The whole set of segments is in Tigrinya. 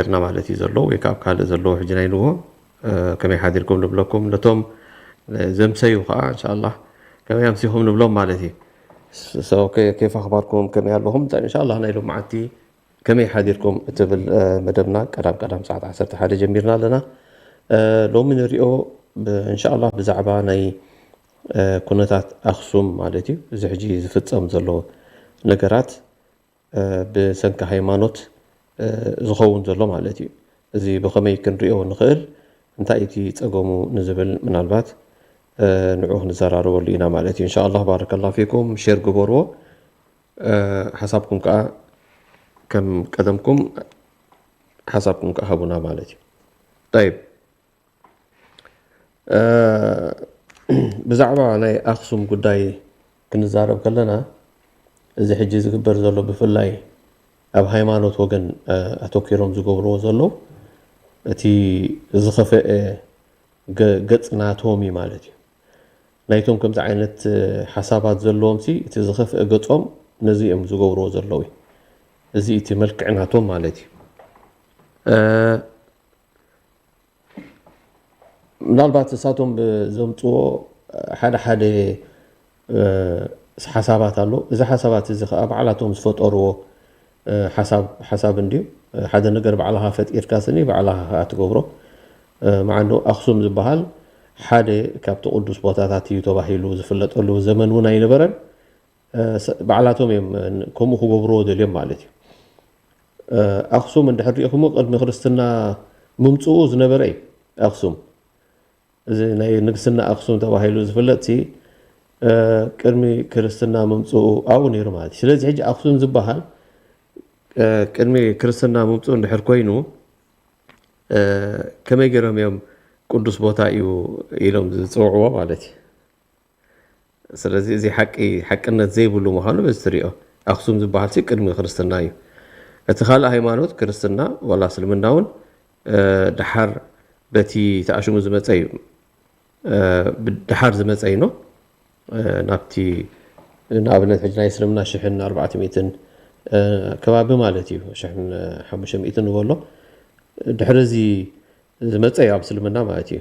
ርና ማለት እዩ ዘሎ ወይ ካብ ካልእ ዘለዎ ሕጂ ናይ ንጎ ከመይ ሓዲርኩም ንብለኩም፣ ነቶም ዘምሰዩ ከዓ እንሻላ ከመይ ኣምሲኹም ንብሎም ማለት እዩ። ኬፍ ኣኽባርኩም ከመይ ኣለኹም? እንሻላ ናይ ሎም መዓልቲ ከመይ ሓዲርኩም እትብል መደብና ቀዳም ቀዳም ሰዓት ዓሰርተ ሓደ ጀሚርና ኣለና። ሎሚ ንሪኦ እንሻላ ብዛዕባ ናይ ኩነታት ኣክሱም ማለት እዩ። እዚ ሕጂ ዝፍፀም ዘሎ ነገራት ብሰንኪ ሃይማኖት ዝኸውን ዘሎ ማለት እዩ። እዚ ብኸመይ ክንሪኦ ንኽእል፣ እንታይ እቲ ፀገሙ ንዝብል ምናልባት ንዑ ክንዘራረበሉ ኢና ማለት እዩ። እንሻላ ባረከላ ፊኩም፣ ሼር ግበርዎ። ሓሳብኩም ከዓ ከም ቀደምኩም ሓሳብኩም ከዓ ሃቡና ማለት እዩ። ጠይብ፣ ብዛዕባ ናይ ኣክሱም ጉዳይ ክንዛረብ ከለና፣ እዚ ሕጂ ዝግበር ዘሎ ብፍላይ ኣብ ሃይማኖት ወገን ኣተኪሮም ዝገብርዎ ዘለዉ እቲ ዝኸፈአ ገጽ ናቶም እዩ ማለት እዩ። ናይቶም ከምዚ ዓይነት ሓሳባት ዘለዎም ሲ እቲ ዝኸፍአ ገጾም ነዚ እዮም ዝገብርዎ ዘለዉ። እዚ እቲ መልክዕ ናቶም ማለት እዩ። ምናልባት እሳቶም ዘምፅዎ ሓደ ሓደ ሓሳባት ኣሎ። እዚ ሓሳባት እዚ ከዓ ባዕላቶም ዝፈጠርዎ ሓሳብ ሓሳብ እንድዩ። ሓደ ነገር ባዕልኻ ፈጢርካ ስኒ ባዕልኻ ከዓ ትገብሮ። መዓኑ ኣክሱም ዝበሃል ሓደ ካብቲ ቅዱስ ቦታታት እዩ ተባሂሉ ዝፍለጠሉ ዘመን እውን ኣይነበረን። ባዕላቶም እዮም ከምኡ ክገብርዎ ደልዮም ማለት እዩ። ኣክሱም እንድሕር ሪኢኹሞ ቅድሚ ክርስትና ምምፅኡ ዝነበረ እዩ። ኣክሱም እዚ ናይ ንግስና ኣክሱም ተባሂሉ ዝፍለጥ ሲ ቅድሚ ክርስትና ምምፅኡ ኣብኡ ነይሩ ማለት እዩ። ስለዚ ሕጂ ኣክሱም ዝበሃል ቅድሚ ክርስትና ምምፅኡ እንድሕር ኮይኑ ከመይ ገይሮም እዮም ቅዱስ ቦታ እዩ ኢሎም ዝፅውዕዎ ማለት እዩ። ስለዚ እዚ ሓቂ ሓቅነት ዘይብሉ ምዃኑ በዚ ትሪኦ። ኣክሱም ዝበሃል ሲ ቅድሚ ክርስትና እዩ። እቲ ካልእ ሃይማኖት ክርስትና ዋላ እስልምና እውን ድሓር በቲ ተኣሽሙ ዝመፀ እዩ። ድሓር ዝመፀ እዩ ኖ ናብቲ ንኣብነት ሕጂ ናይ እስልምና ሽሕን ኣርባዕተ ሚእትን ከባቢ ማለት እዩ። ሽሕን ሓሙሽተ ሚእትን ንበሎ ድሕሪ እዚ ዝመፀ እዩ ኣብ እስልምና ማለት እዩ።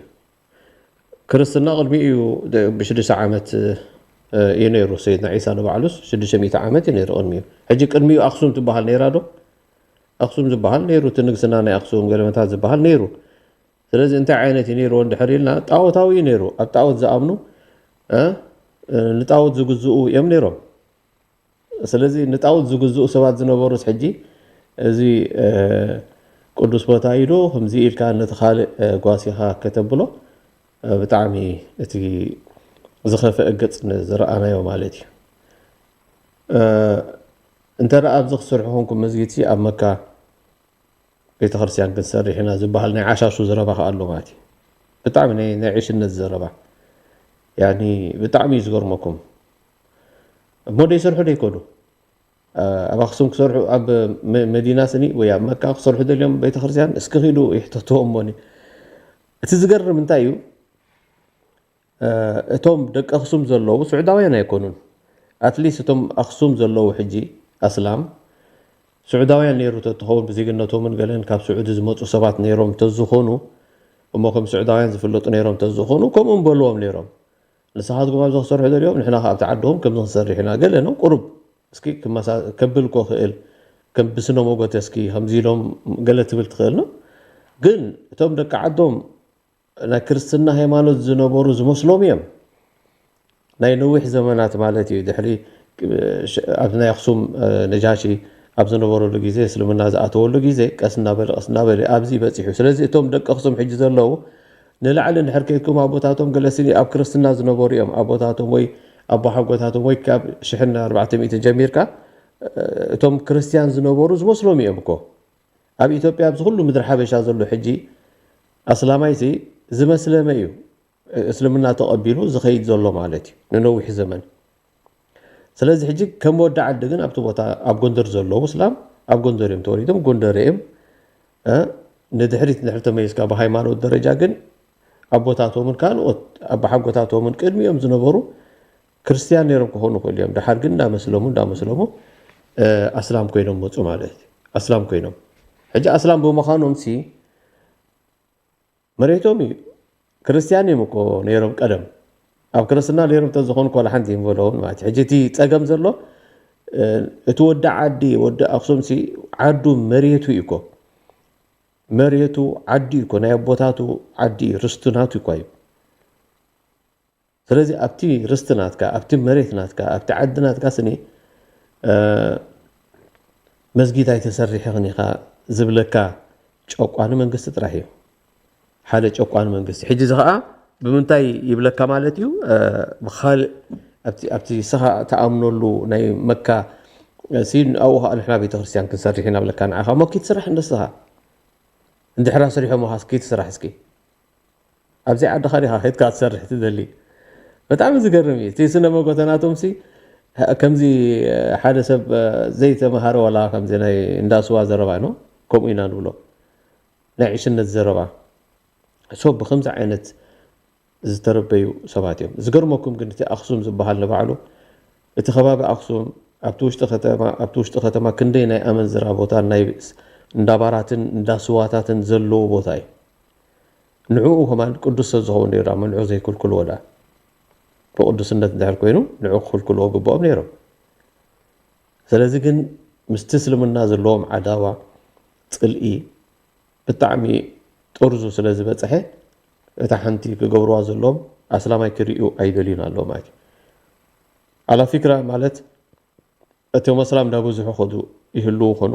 ክርስትና ቅድሚ እዩ ብሽዱሽተ ዓመት እዩ ነይሩ። ሰይድና ዒሳ ንባዕሉስ ሽዱሽተ ሚእቲ ዓመት እዩ ነይሩ ቅድሚኡ። ሕጂ ቅድሚኡ ኣክሱም ትበሃል ነይራ ዶ? ኣክሱም ዝበሃል ነይሩ፣ እቲ ንግስና ናይ ኣክሱም ገለመታት ዝበሃል ነይሩ። ስለዚ እንታይ ዓይነት እዩ ነይርዎ እንድሕር ኢልና ጣዖታዊ እዩ ነይሩ። ኣብ ጣዖት ዝኣምኑ ንጣዖት ዝግዝኡ እዮም ነይሮም። ስለዚ ንጣዖት ዝግዝኡ ሰባት ዝነበሩስ ሕጂ እዚ ቅዱስ ቦታ እዩ ዶ ከምዚ ኢልካ ነቲ ካልእ ጓሲኻ ከተብሎ ብጣዕሚ እቲ ዝኸፍአ ገጽ ዝረኣናዮ ማለት እዩ። እንተ ደኣ ኣብዚ ክሰርሑ ኮንኩም መስጊድሲ ኣብ መካ ቤተክርስትያን ክንሰርሕ ኢና ዝበሃል ናይ ዓሻሹ ዘረባ ከኣ ኣሎ ማለት እዩ። ብጣዕሚ ናይ ዕሽነት ዘረባ ያኒ ብጣዕሚ እዩ ዝገርመኩም። እሞ ደይሰርሑ ደይኮኑ ኣብ ኣክሱም ክሰርሑ ኣብ መዲና ስኒ ወይ ኣብ መካ ክሰርሑ ደልዮም ቤተክርስትያን እስኪ ኪዱ ይሕተትዎም እሞኒ። እቲ ዝገርም እንታይ እዩ? እቶም ደቂ ኣክሱም ዘለዉ ስዑዳውያን ኣይኮኑን። ኣትሊስት እቶም ኣክሱም ዘለዉ ሕጂ ኣስላም ስዑዳውያን ነይሩ ተትኸውን ብዜግነቶምን ገለን ካብ ስዑዲ ዝመፁ ሰባት ነይሮም ተዝኾኑ እሞ ከም ስዑዳውያን ዝፍለጡ ነይሮም ተዝኾኑ ከምኡ ምበልዎም ነይሮም። ንስኻትኩም ኣብዚ ክሰርሑ ደልዮም ንሕና ከ ኣብቲ ዓድኹም ከምዚ ክንሰርሕ ኢና ገለ ነው ቁሩብ እስኪ ከብል ኮ ክእል ከም ብስነ ሞጎተ እስኪ ከምዚ ኢሎም ገለ ትብል ትኽእል ነው። ግን እቶም ደቂ ዓዶም ናይ ክርስትና ሃይማኖት ዝነበሩ ዝመስሎም እዮም። ናይ ነዊሕ ዘመናት ማለት እዩ። ድሕሪ ኣብ ናይ ኣክሱም ነጃሺ ኣብ ዝነበረሉ ግዜ እስልምና ዝኣተወሉ ግዜ ቀስ እናበለ ቀስ እናበለ ኣብዚ በፂሑ። ስለዚ እቶም ደቂ ኣክሱም ሕጂ ዘለዉ ንላዕሊ እንድሕር ከይድኩም ኣቦታቶም ገለስኒ ኣብ ክርስትና ዝነበሩ እዮም። ኣቦታቶም ወይ ኣቦሓጎታቶም ወይ ካብ ሽሕን ኣርባዕተ ሚእትን ጀሚርካ እቶም ክርስትያን ዝነበሩ ዝመስሎም እዮም እኮ። ኣብ ኢትዮጵያ ኣብዚ ኩሉ ምድሪ ሓበሻ ዘሎ ሕጂ ኣስላማይሲ ዝመስለመ እዩ እስልምና ተቐቢሉ ዝኸይድ ዘሎ ማለት እዩ ንነዊሕ ዘመን። ስለዚ ሕጂ ከም ወዲ ዓዲ ግን ኣብቲ ቦታ ኣብ ጎንደር ዘለዉ እስላም ኣብ ጎንደር እዮም ተወሊዶም ጎንደር እዮም። ንድሕሪት ንድሕሪ ተመሊስካ ብሃይማኖት ደረጃ ግን ኣቦታቶምን ካልኦት ኣባሓጎታቶምን ቅድሚኦም ዝነበሩ ክርስትያን ነይሮም ክኾኑ ይኽእሉ እዮም። ድሓር ግን እንዳመስለሙ እንዳመስለሙ ኣስላም ኮይኖም መፁ ማለት እዩ። ኣስላም ኮይኖም ሕጂ ኣስላም ብምዃኖም ሲ መሬቶም እዩ። ክርስትያን እዮም እኮ ነይሮም ቀደም። ኣብ ክርስትና ነይሮም ተዝኾኑ እኮ ወላ ሓንቲ ይንበለውን ማለት እዩ። ሕጂ እቲ ጸገም ዘሎ እቲ ወዲ ዓዲ ወዲ ኣክሱም ሲ ዓዱ መሬቱ እዩ እኮ። መሬቱ ዓዲ እዩ እኮ፣ ናይ ኣቦታቱ ዓዲ እዩ፣ ርስቱ ናቱ እኳ እዩ። ስለዚ ኣብቲ ርስቲ ናትካ፣ ኣብቲ መሬት ናትካ፣ ኣብቲ ዓዲ ናትካ ስኒ መስጊድ ኣይተሰሪሕኽን ኢኻ ዝብለካ ጨቋኒ መንግስቲ ጥራሕ እዩ። ሓደ ጨቋኒ መንግስቲ። ሕጂ እዚ ኸዓ ብምንታይ ይብለካ ማለት እዩ? ብኻልእ ኣብቲ ንስኻ ትኣምነሉ ናይ መካ ሲ ኣብኡ ኸዓ ንሕና ቤተክርስትያን ክንሰርሕ ኢና ብለካ ንዓኻ እሞ ኪድ ስራሕ እንደስኻ። እንድሕር ኣስሪሖምኻ ኪድ ስራሕ እስኪ። ኣብዚ ዓድኻ ዲኻ ከድካ ክትሰርሕ ትደሊ? በጣም ዝገርም እዩ። እቲ ስነ መጎተ ናቶም ሲ ከምዚ ሓደ ሰብ ዘይተምሃረ ዋላ ከምዚ ናይ እንዳስዋ ዘረባ ነው ከምኡ ኢና ንብሎ ናይ ዕሽነት ዘረባ። ሶ ብከምዚ ዓይነት ዝተረበዩ ሰባት እዮም። ዝገርመኩም ግን እቲ ኣክሱም ዝበሃል ንባዕሉ እቲ ከባቢ ኣክሱም ኣብቲ ውሽጢ ከተማ ኣብቲ ውሽጢ ከተማ ክንደይ ናይ ኣመንዝራ ቦታን ናይ እንዳባራትን እንዳስዋታትን ዘለዎ ቦታ እዩ። ንዕኡ ከማን ቅዱስ ሰብ ዝኸውን ዶ ንዑ ዘይክልክልዎ ዳ ብቅዱስነት እንድሕር ኮይኑ ንዑ ክክልክልዎ ግብኦም ነይሮም። ስለዚ ግን ምስቲ እስልምና ዘለዎም ዓዳዋ ፅልኢ ብጣዕሚ ጥርዙ ስለ ዝበፅሐ እታ ሓንቲ ክገብርዋ ዘለዎም ኣስላማይ ክርእዩ ኣይደልዩን ኣለዉ ማለት እዩ። ኣላ ፊክራ ማለት እቶም ኣስላም እንዳበዝሑ ከዱ ይህልዉ ኾኑ።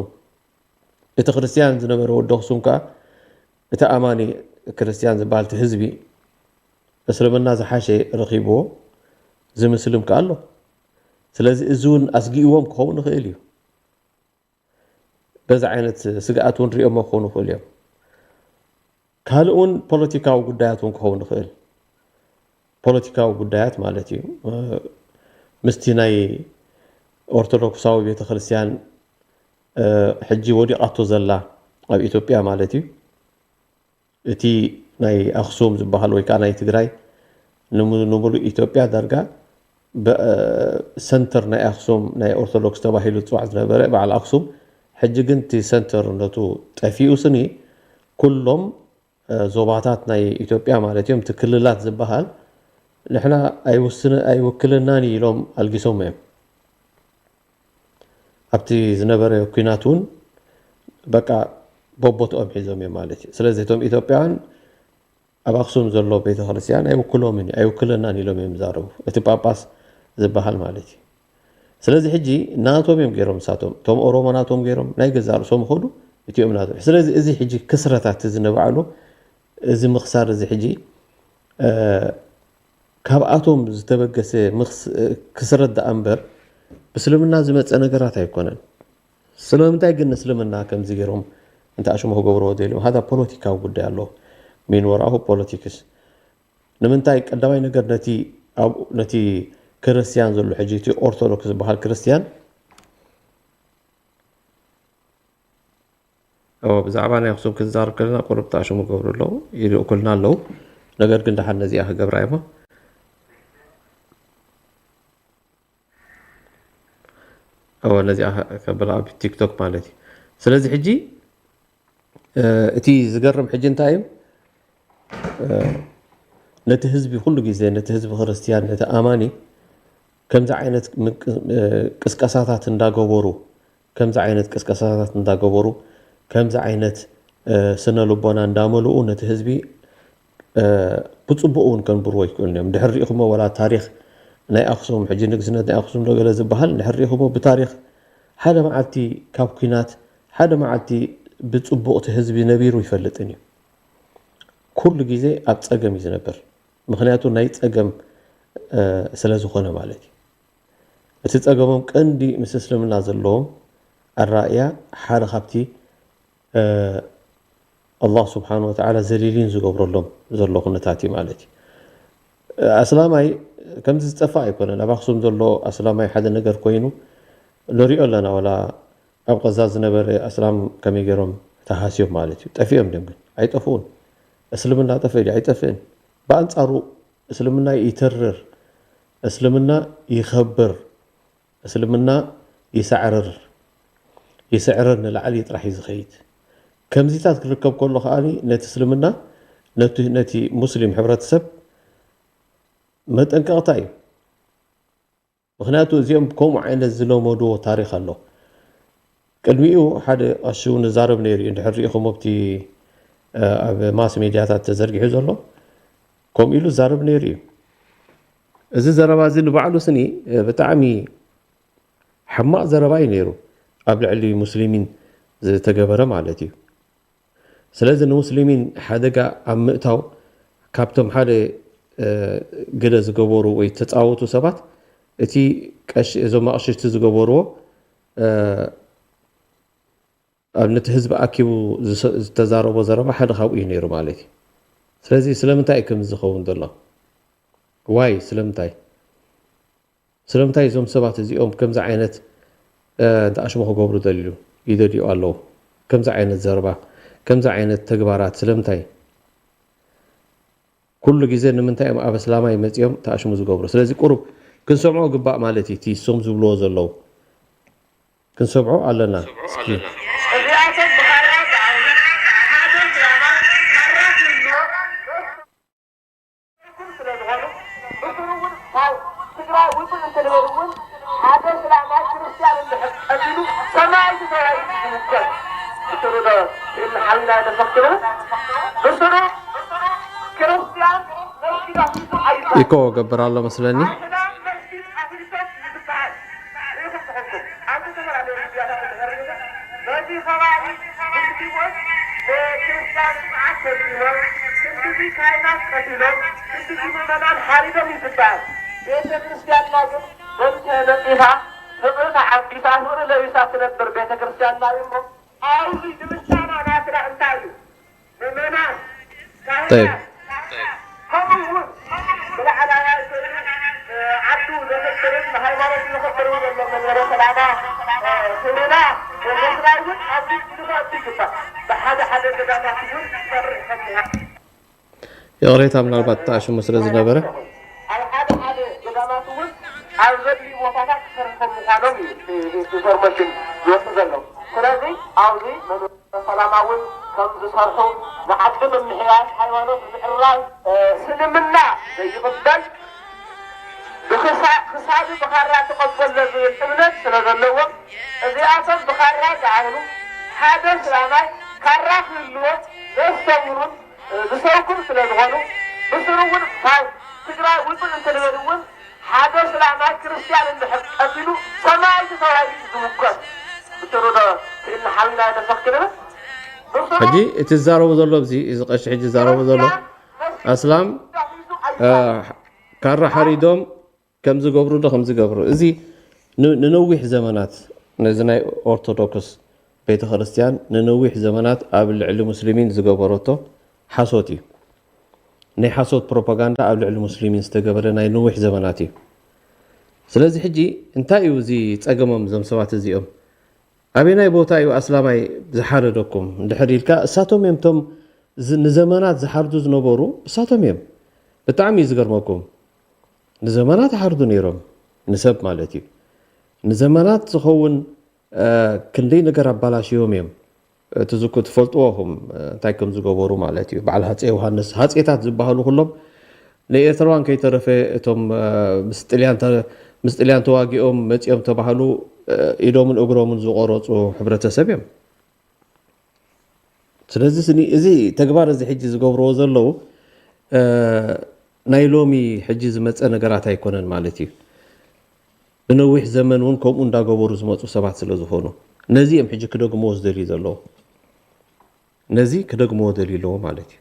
እቲ ክርስትያን ዝነበረ ወዲ ኣኽሱም ከኣ እቲ ኣማኒ ክርስትያን ዝበሃል እቲ ህዝቢ እስልምና ዝሓሸ ረኺብዎ ዝምስልም ከኣ ኣሎ። ስለዚ እዚ እውን ኣስጊእዎም ክኸውን ይኽእል እዩ። በዚ ዓይነት ስግኣት እውን ሪኦሞ ክኾኑ ይኽእሉ እዮም። ካልእ እውን ፖለቲካዊ ጉዳያት እውን ክኸውን ይኽእል። ፖለቲካዊ ጉዳያት ማለት እዩ። ምስቲ ናይ ኦርቶዶክሳዊ ቤተክርስትያን ሕጂ ወዲቓቶ ዘላ ኣብ ኢትዮጵያ ማለት እዩ። እቲ ናይ ኣኽሱም ዝበሃል ወይ ከዓ ናይ ትግራይ ንምሉእ ኢትዮጵያ ዳርጋ ሰንተር ናይ ኣኽሱም ናይ ኦርቶዶክስ ተባሂሉ ዝፅዋዕ ዝነበረ በዓል ኣኽሱም ሕጂ ግን እቲ ሰንተርነቱ ጠፊኡ ስኒ ኩሎም ዞባታት ናይ ኢትዮጵያ ማለት እዮም እቲ ክልላት ዝበሃል ንሕና ኣይውክልናን ኢሎም ኣልጊሶም እዮም። ኣብቲ ዝነበረ ኲናት እውን በቃ ቦቦትኦም ሒዞም እዮም ማለት እዩ። ስለዚ እቶም ኢትዮጵያውያን ኣብ ኣክሱም ዘሎ ቤተክርስትያን ኣይውክሎምን እዩ ኣይውክለናን ኢሎም እዮም ዝዛረቡ እቲ ጳጳስ ዝበሃል ማለት እዩ። ስለዚ ሕጂ ናቶም እዮም ገይሮም ንሳቶም እቶም ኦሮሞ ናቶም ገይሮም ናይ ገዛ ርእሶም ይኸዱ እቲኦም ናቶም። ስለዚ እዚ ሕጂ ክስረታት እዚ ንባዕሉ እዚ ምኽሳር እዚ ሕጂ ካብኣቶም ዝተበገሰ ክስረት ደኣ እምበር ብእስልምና ዝመፀ ነገራት ኣይኮነን። ስለምንታይ ግን ንእስልምና ከምዚ ገይሮም እንተ ኣሽሙ ክገብርዎ ደልዮም ሃዛ ፖለቲካዊ ጉዳይ ኣሎ። ሚን ወራሁ ፖለቲክስ ንምንታይ ቀዳማይ ነገር ነቲ ኣብኡ ነቲ ክርስትያን ዘሎ ሕጂ እቲ ኦርቶዶክስ ዝበሃል ክርስትያን ብዛዕባ ናይ ኣክሱም ክንዛረብ ከለና ቁሩብ ተኣሽሙ ገብሩ ኣለዉ ይልእኩልና ኣለዉ። ነገር ግን ደሓን ነዚኣ ክገብራ እሞ ነዚኣ ከበላ ኣብ ቲክቶክ ማለት እዩ። ስለዚ ሕጂ እቲ ዝገርም ሕጂ እንታይ እዩ ነቲ ህዝቢ ኩሉ ግዜ ነቲ ህዝቢ ክርስትያን ነቲ ኣማኒ ከምዚ ዓይነት ቅስቀሳታት እንዳገበሩ ከምዚ ዓይነት ቅስቀሳታት እንዳገበሩ ከምዚ ዓይነት ስነ ልቦና እንዳመልኡ ነቲ ህዝቢ ብፅቡቅ እውን ከንብርዎ ይክእሉ እዮም። ድሕር ሪኢኹሞ ወላ ታሪክ ናይ ኣክሱም ሕጂ ንግስነት ናይ ኣክሱም ዶገለ ዝበሃል ድሕር ሪኢኹሞ ብታሪክ ሓደ መዓልቲ ካብ ኲናት ሓደ መዓልቲ ብፅቡቅ እቲ ህዝቢ ነቢሩ ይፈልጥን እዩ። ኩሉ ግዜ ኣብ ፀገም እዩ ዝነብር። ምክንያቱ ናይ ፀገም ስለ ዝኾነ ማለት እዩ። እቲ ጸገሞም ቀንዲ ምስ እስልምና ዘለዎም ኣራእያ ሓደ ካብቲ ኣላህ ስብሓን ወተዓላ ዘሊሊን ዝገብረሎም ዘሎ ኩነታት እዩ ማለት እዩ። ኣስላማይ ከምዚ ዝጠፍእ ኣይኮነን። ኣብ ኣክሱም ዘሎ ኣስላማይ ሓደ ነገር ኮይኑ ንሪኦ ኣለና። ዋላ ኣብ ቀዛ ዝነበረ ኣስላም ከመይ ገይሮም ተሃስዮም ማለት እዩ። ጠፊኦም ድም ግን ኣይጠፍኡን። እስልምና ጠፍእ ድዩ? ኣይጠፍእን። ብኣንጻሩ እስልምና ይተርር፣ እስልምና ይኸብር፣ እስልምና ይሳዕርር። ይስዕርር ንላዕሊ ጥራሕ እዩ ዝኸይድ። ከምዚታት ክርከብ ከሎ ከኣ ነቲ እስልምና ነቲ ነቲ ሙስሊም ሕብረተሰብ መጠንቀቕታ እዩ። ምኽንያቱ እዚኦም ከምኡ ዓይነት ዝለመድዎ ታሪኽ ኣሎ። ቅድሚኡ ሓደ ቀሺ እውን ዝዛረብ ነይሩ እዩ፣ እንድሕር ሪኢኹም ኣብቲ ኣብ ማስ ሜድያታት ተዘርጊሑ ዘሎ ከምኡ ኢሉ ዝዛረብ ነይሩ እዩ። እዚ ዘረባ እዚ ንባዕሉ ስኒ ብጣዕሚ ሕማቕ ዘረባ እዩ ነይሩ፣ ኣብ ልዕሊ ሙስሊሚን ዝተገበረ ማለት እዩ። ስለዚ ንሙስሊሚን ሓደጋ ኣብ ምእታው ካብቶም ሓደ ግደ ዝገበሩ ወይ ተፃወቱ ሰባት እቲ ቀሽ እዞም ኣቕሽቲ ዝገበርዎ ኣብ ነቲ ህዝቢ ኣኪቡ ዝተዛረቦ ዘረባ ሓደ ካብኡ እዩ ነይሩ ማለት እዩ። ስለዚ ስለምንታይ እዩ ከምዚ ዝኸውን ዘሎ? ዋይ ስለምንታይ? ስለምንታይ እዞም ሰባት እዚኦም ከምዚ ዓይነት ተኣሽሞ ክገብሩ ደልዩ ይደልዩ ኣለዉ? ከምዚ ዓይነት ዘረባ፣ ከምዚ ዓይነት ተግባራት ስለምንታይ? ኩሉ ግዜ ንምንታይ እዮም ኣብ ኣስላማይ መጺኦም ተኣሽሙ ዝገብሩ? ስለዚ ቁሩብ ክንሰምዖ ግባእ ማለት እዩ፣ እቲ እሶም ዝብልዎ ዘለዉ። ክንሰምዖ ኣለና። እስኪ። እዚኣቶም ብኻራ ዝዓብዩ ሓደ ድራማ ካራ ዝብልዎ ስለ ዝኾኑ ብስሩ እውን ካብ ትግራይ ውፅእ እንትንብል እውን ሓደ እስላማይ ክርስቲያን እንድሕር ቀቲሉ ሰማይ ተባሂሉ ዝምገብ ብስሩ ዶ ኢልና ሓዊና ነፈክር ብስሩ ክርስቲያን መስጊድ ኣፍሪሱ ኣይባል ኢኮ ገብር ኣሎ መስለኒ። ኣስላም መስጊድ ኣፍሪሶም ይትበሃል። ርኢኹም ትኾንኩም። ኣብ ዝተፈላለዩ ሚድያታት እንድሕር ርኢኹም፣ በዚ ከባቢ ሙስሊሞች ንክርስቲያን መዓት ፈጺሞም፣ ክንድዚ ካህናት ቀቲሎም፣ ክንድዚ ምእመናን ሓሪዶም እዩ ዝበሃል። ቤተ ክርስቲያንና ግን በዚ ተነጺፋ፣ ፍቕሪ ተዓቢሳ፣ ፍቕሪ ለቢሳ ትነብር ቤተ ክርስቲያንና እዩ እሞ፣ ኣብዚ ድምጻና ናትና እንታይ እዩ? ምእመናን፣ طيب። ካህናት፣ ከምኡ እውን ብላዕላዋይ ኮይኑ ዓዱ ዘኽብርን ንሃይማኖቱ ዘኽብርን ዘሎ መንበረ ሰላማ፣ ክብርና፣ ሞገስና እውን ኣብዚ ክንኸብድ ይግባእ። ብሓደ ሓደ ገዳማት እውን ክሰርሕ ከኒሃ። ይቕሬታ፣ ምናልባት ተኣሽሙ ስለ ዝነበረ። ኣብ ሓደ ሓደ ገዳማት እውን ኣብ ዘድልዩ ቦታታት ክሰርሑ ምዃኖም እዩ እቲ ኢንፎርሜሽን ዝወጽእ ዘሎ። ስለዚ ኣብዚ ሰላማዊ እውን ከም ዝሰርሑ፣ ንዓዲ ምምሕያሽ፣ ሃይማኖት ምሕራይ፣ እ፣ እስልምና ዘይቕበል፣ ብክሳ-፣ ክሳዱ ብኻራ ትቐበሎ ዝብል እምነት ስለ ዘለዎም፣ እዚኣቶም ብኻራ ዝዓብሩ ሓደ እስላማይ ካራ ክህልዎ ዘስተምህሩን፣ እ፣ ዝሰብኩን ስለ ዝኾኑ፣ ብስሩ እውን ካብ ትግራይ ውፅእ እንትንብል እውን ሓደ እስላማይ ክርስቲያን እንድሕር ቀቲሉ ሰማይ ተባሂሉ እዩ ዝምጎስ። ብስሩ ዶ ክኢልና ሓዊና ነፈክር? ብስሩ ሕጂ እቲ ዝዛረቡ ዘሎ ኣብዚ፣ እዚ ቀሺ ሕጂ ዝዛረቡ ዘሎ ክርስቲያን ኣስላም፣ እ፣ ኣይባል። ካራ ሓሪዶም ከም ዝገብሩ ዶ ከም ዝገብሩ። እዚ ን-፣ ንነዊሕ ዘመናት ነዚ ናይ ኦርቶዶክስ ቤተ ክርስቲያን ንነዊሕ ዘመናት ኣብ ልዕሊ ሙስሊሚን ዝገበረቶ ሓሶት እዩ። ናይ ሓሶት ፕሮፓጋንዳ ኣብ ልዕሊ ሙስሊሚን ዝተገበረ ናይ ነዊሕ ዘመናት እዩ። ስለዚ ሕጂ እንታይ እዩ እዚ ጸገሞም እዞም ሰባት እዚኦም? ኣበየናይ ቦታ እዩ ኣስላማይ ዝሓረደኩም? እንድሕር ኢልካ እሳቶም እዮም እቶም ዝ-፣ ንዘመናት ዝሓርዱ ዝነበሩ እሳቶም እዮም። ብጣዕሚ እዩ ዝገርመኩም። ንዘመናት ይሓርዱ ነይሮም፣ ንሰብ ማለት እዩ። ንዘመናት ዝኸውን፣ እ፣ ክንደይ ነገር ኣባላሽዮም እዮም። ትዝኩ-፣ ትፈልጥዎ ኢኹም፣ እ፣ እንታይ ከም ዝገበሩ ማለት እዩ። በዓል ሃፀይ ዮሃንስ፣ ሃፀይታት ዝበሃሉ ኩሎም ንኤርትራውያን ከይተረፈ እቶም፣ እ፣ ምስ ጥልያን ተ-፣ ምስ ጥልያን ተዋጊኦም መፂኦም ተባሃሉ፣ እ፣ ኢዶምን እግሮምን ዝቆረፁ ሕብረተሰብ እዮም። ስለዚ ስኒ-፣ እዚ ተግባር እዚ ሕጂ ዝገብርዎ ዘለዉ፣ እ፣ ናይ ሎሚ ሕጂ ዝመጸ ነገራት ኣይኮነን ማለት እዩ። ንነዊሕ ዘመን እውን ከምኡ እንዳገበሩ ዝመጹ ሰባት ስለ ዝኾኑ፣ ነዚ እዮም ሕጂ ክደግምዎ ዝደልዩ ዘለዉ። ነዚ ክደግምዎ ደልዩ ኣለዎ ማለት እዩ።